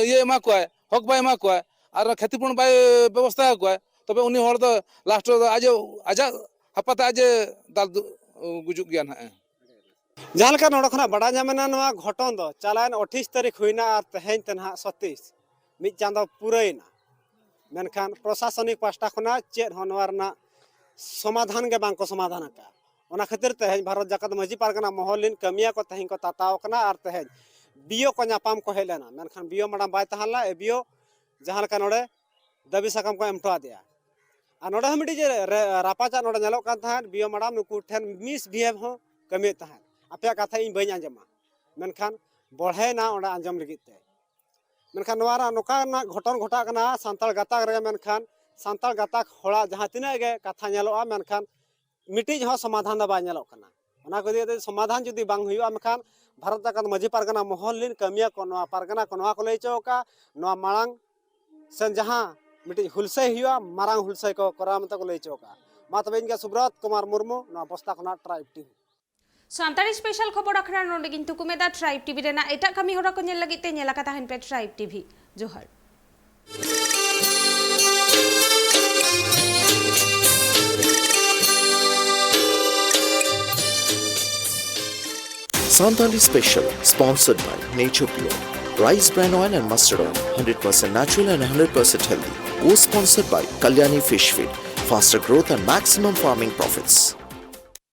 ᱤᱭᱟᱹ ᱮᱢᱟ ᱠᱚᱣᱟᱭ, ᱦᱚᱠ ᱵᱟᱭ ᱮᱢᱟ ᱠᱚᱣᱟᱭ, ᱟᱨ ᱠᱷᱮᱛᱤᱯᱩᱨᱚᱱ ᱵᱟᱭ ᱵᱮᱵᱚᱥᱛᱷᱟ ᱟᱠᱚᱣᱟᱭ, ᱛᱚᱵᱮ ᱩᱱᱤ ᱦᱚᱲ ᱫᱚ ᱞᱟᱥᱴ ᱨᱮᱫᱚ ᱟᱡ ᱟᱡᱟᱜ ᱦᱟᱯᱟᱛᱮ ᱟᱡ ᱮ ᱫᱟᱞ ᱜᱩᱡᱩᱜ ᱜᱮᱭᱟ ᱱᱟᱦᱟᱜ᱾ ᱡᱟᱦᱟᱸ ᱞᱮᱠᱟ ᱱᱚᱰᱮ ᱠᱷᱚᱱᱟᱜ ᱵᱟᱰᱟᱭ ᱧᱟᱢᱮᱱᱟ, ᱱᱚᱣᱟ ᱜᱷᱚᱴᱚᱱ ᱫᱚ ᱪᱟᱞᱟᱣᱮᱱ ᱟᱴᱷᱟᱥ ᱛᱟᱹᱨᱤᱠᱷ ᱦᱩᱭᱱᱟ ᱟᱨ ᱛᱮᱦᱮᱧ ᱛᱮ ᱱᱟᱦᱟᱜ ᱥᱟᱛᱟᱥ, ᱢᱤᱫ ᱪᱟᱸᱫᱚ ᱯᱩᱨᱟᱹᱭᱮᱱᱟ᱾ ᱢᱮᱱᱠᱷᱟᱱ ᱯᱨᱚᱥᱟᱥᱚᱱᱤᱠ ᱯᱟᱦᱴᱟ ᱠᱷᱚᱱᱟᱜ ᱪᱮᱫ ᱦᱚᱸ ᱱᱚᱣᱟ ᱨᱮᱱᱟᱜ ᱥᱚᱢᱟᱫᱷᱟᱱ ᱜᱮ ᱵᱟᱝ ᱠᱚ ᱥᱚᱢᱟᱫᱷᱟᱱ ᱟᱠᱟᱫᱼᱟ᱾ ᱚᱱᱟ ᱠᱷᱟᱹᱛᱤᱨ ᱛᱮᱦᱮᱧ ᱵᱷᱟᱨᱚᱛ ᱡᱟᱠᱟᱛ ᱢᱟᱹᱡᱷᱤ ᱯᱟᱨᱜᱟᱱᱟ ᱢᱚᱦᱚᱞ ᱨᱮᱱ ᱠᱟᱹᱢᱤᱭᱟᱹ ᱠᱚ ᱛᱮᱦᱮᱧ ᱠᱚ ᱛᱟᱛᱟᱣ ᱟᱠᱟᱱᱟ ᱟᱨ ᱛᱮᱦᱮᱧ ᱵᱤ ᱳ ᱠᱚ ᱧᱟᱯᱟᱢ ᱠᱚ ᱦᱮᱡ ᱞᱮᱱᱟ, ᱢᱮᱱᱠᱷᱟᱱ ᱵᱤ ᱳ ᱢᱮᱰᱟᱢ ᱵᱟᱭ ᱛᱟᱦᱮᱸ ᱞᱮᱱᱟ᱾ ᱮ ᱵᱤ ᱳ ᱡᱟᱦᱟᱸ ᱞᱮᱠᱟ ᱱᱚᱰᱮ ᱫᱟᱹᱵᱤ ᱥᱟᱠᱟᱢ ᱠᱚ ᱮᱢ ᱦᱚᱴᱚ ᱟᱫᱮᱭᱟ᱾ ᱟᱨ ᱱᱚᱰᱮ ᱦᱚᱸ ᱢᱤᱫᱴᱤᱡ ᱡᱮ ᱨᱮ-, ᱨᱟᱯᱟᱪᱟᱜ ᱱᱚᱰᱮ ᱧᱮᱞᱚᱜ ᱠᱟᱱ ᱛᱟᱦᱮᱸᱫ, ᱵᱤ ᱳ ᱢᱮᱰᱟᱢ ᱱᱩᱠᱩ ᱴᱷᱮᱱ ᱢᱤᱥᱵᱤᱦᱮᱵᱽ ᱦᱚᱸ ᱠᱟᱹᱢᱤᱭᱮᱫ ᱛᱟᱦᱮᱸᱫ, ᱟᱯᱮᱭᱟᱜ ᱠᱟᱛᱷᱟ ᱤᱧ ᱵᱟᱹᱧ ᱟᱸᱡᱚᱢᱟ᱾ ᱢᱮᱱᱠᱷᱟᱱ ᱵᱚᱲᱦᱮᱱᱟ ᱚᱸᱰᱮ ᱟᱸᱡᱚᱢ ᱞᱟᱹᱜᱤᱫ ᱛᱮ᱾ ᱢᱮᱱᱠᱷᱟᱱ ᱱᱚᱣᱟ ᱨᱮ ᱱᱚᱝᱠᱟᱱᱟᱜ ᱜᱷᱚᱴᱚᱱ ᱜᱷᱚᱴᱟᱜ ᱠᱟᱱᱟ ᱥᱟᱱᱛᱟᱲ ᱜᱟᱛᱟᱠ ᱨᱮ, ᱢᱮᱱᱠᱷᱟᱱ ᱥᱟᱱᱛᱟᱲ ᱜᱟᱛᱟᱠ ᱦᱚᱲᱟᱜ ᱡᱟᱦᱟᱸ ᱛᱤᱱᱟᱹᱜ ᱜᱮ ᱠᱟᱛᱷᱟ ᱧᱮᱞᱚᱜᱼᱟ, ᱢᱮᱱᱠᱷᱟᱱ ᱢᱤᱫᱴᱤᱡ ᱦᱚᱸ ᱥᱚᱢᱟᱫᱷᱟᱱ ᱫᱚ ᱵᱟᱭ ᱧᱮᱞᱚᱜ ᱠᱟᱱᱟ᱾ ᱚᱱᱟ ᱠᱚ ᱤᱫᱤ ᱠᱟᱛᱮ ᱥᱚᱢᱟᱫᱷᱟᱱ ᱡᱩᱫᱤ ᱵᱟᱝ ᱦᱩᱭᱩᱜᱼᱟ, ᱢᱮᱱᱠᱷᱟᱱ ᱵᱷᱟᱨᱚᱛ ᱡᱟᱠᱟᱛ ᱢᱟᱹᱡᱷᱤ ᱯᱟᱨᱜᱟᱱᱟ ᱢᱚᱦᱚᱞ ᱨᱮᱱ ᱠᱟᱹᱢᱤᱭᱟᱹ ᱠᱚ, ᱱᱚᱣᱟ ᱯᱟᱨᱜᱟᱱᱟ ᱠᱚ ᱱᱚᱣᱟ ᱠᱚ ᱞᱟᱹᱭ ᱦᱚᱪᱚ ᱟᱠᱟᱫᱼᱟ, ᱱᱚᱣᱟ ᱢᱟᱲᱟᱝ ᱥᱮᱱ ᱡᱟᱦᱟᱸ ᱢᱤᱫᱴᱤᱡ ᱦᱩᱞᱥᱟᱹᱭ ᱦᱩᱭᱩᱜᱼᱟ, ᱢᱟᱨᱟᱝ ᱦᱩᱞᱥᱟᱹᱭ ᱠᱚ ᱠᱚᱨᱟᱣ ᱢᱮᱱᱛᱮ ᱠᱚ ᱞᱟᱹᱭ ᱦᱚᱪᱚ ᱟᱠᱟᱫᱼᱟ᱾ ᱢᱟ ᱛᱚᱵᱮ ᱤᱧ ᱜᱮ ᱥᱩᱵᱨᱚᱛ ᱠᱩᱢᱟᱨ ᱢᱩᱨᱢᱩ, ᱱᱚᱣᱟ ᱵᱚᱥᱛᱟ ᱠᱷᱚᱱᱟᱜ ᱴᱨᱟᱭᱤᱵᱽ ᱴᱤᱵᱷᱤ᱾ ᱥᱟᱱᱛᱟᱲᱤ ᱥᱯᱮᱥᱟᱞ ᱠᱷᱚᱵᱚᱨ ᱟᱠᱷᱲᱟ ᱱᱚᱰᱮ ᱜᱤᱧ ᱛᱷᱩᱠᱩᱢ ᱮᱫᱟ᱾ ᱴᱨᱟᱭᱤᱵᱽ ᱴᱤᱵᱷᱤ ᱨᱮᱱᱟᱜ ᱮᱴᱟᱜ ᱠᱟᱹᱢᱤ ᱦᱚᱨᱟ ᱠᱚ ᱧᱮᱞ ᱞᱟᱹᱜᱤᱫ ᱛᱮ ᱧᱮᱞ ᱟᱠᱟ ᱛᱟᱦᱮᱱ ᱯᱮ ᱴᱨᱟᱭᱤᱵᱽ ᱴᱤᱵᱷᱤ᱾ ᱡᱚᱦᱟᱨ᱾ Santali Special, sponsored by Nature Pure, Rice Bran Oil and Mustard Oil, hundred percent natural and hundred percent healthy. Co-sponsored by Kalyani Fish Feed, faster growth and maximum farming profits.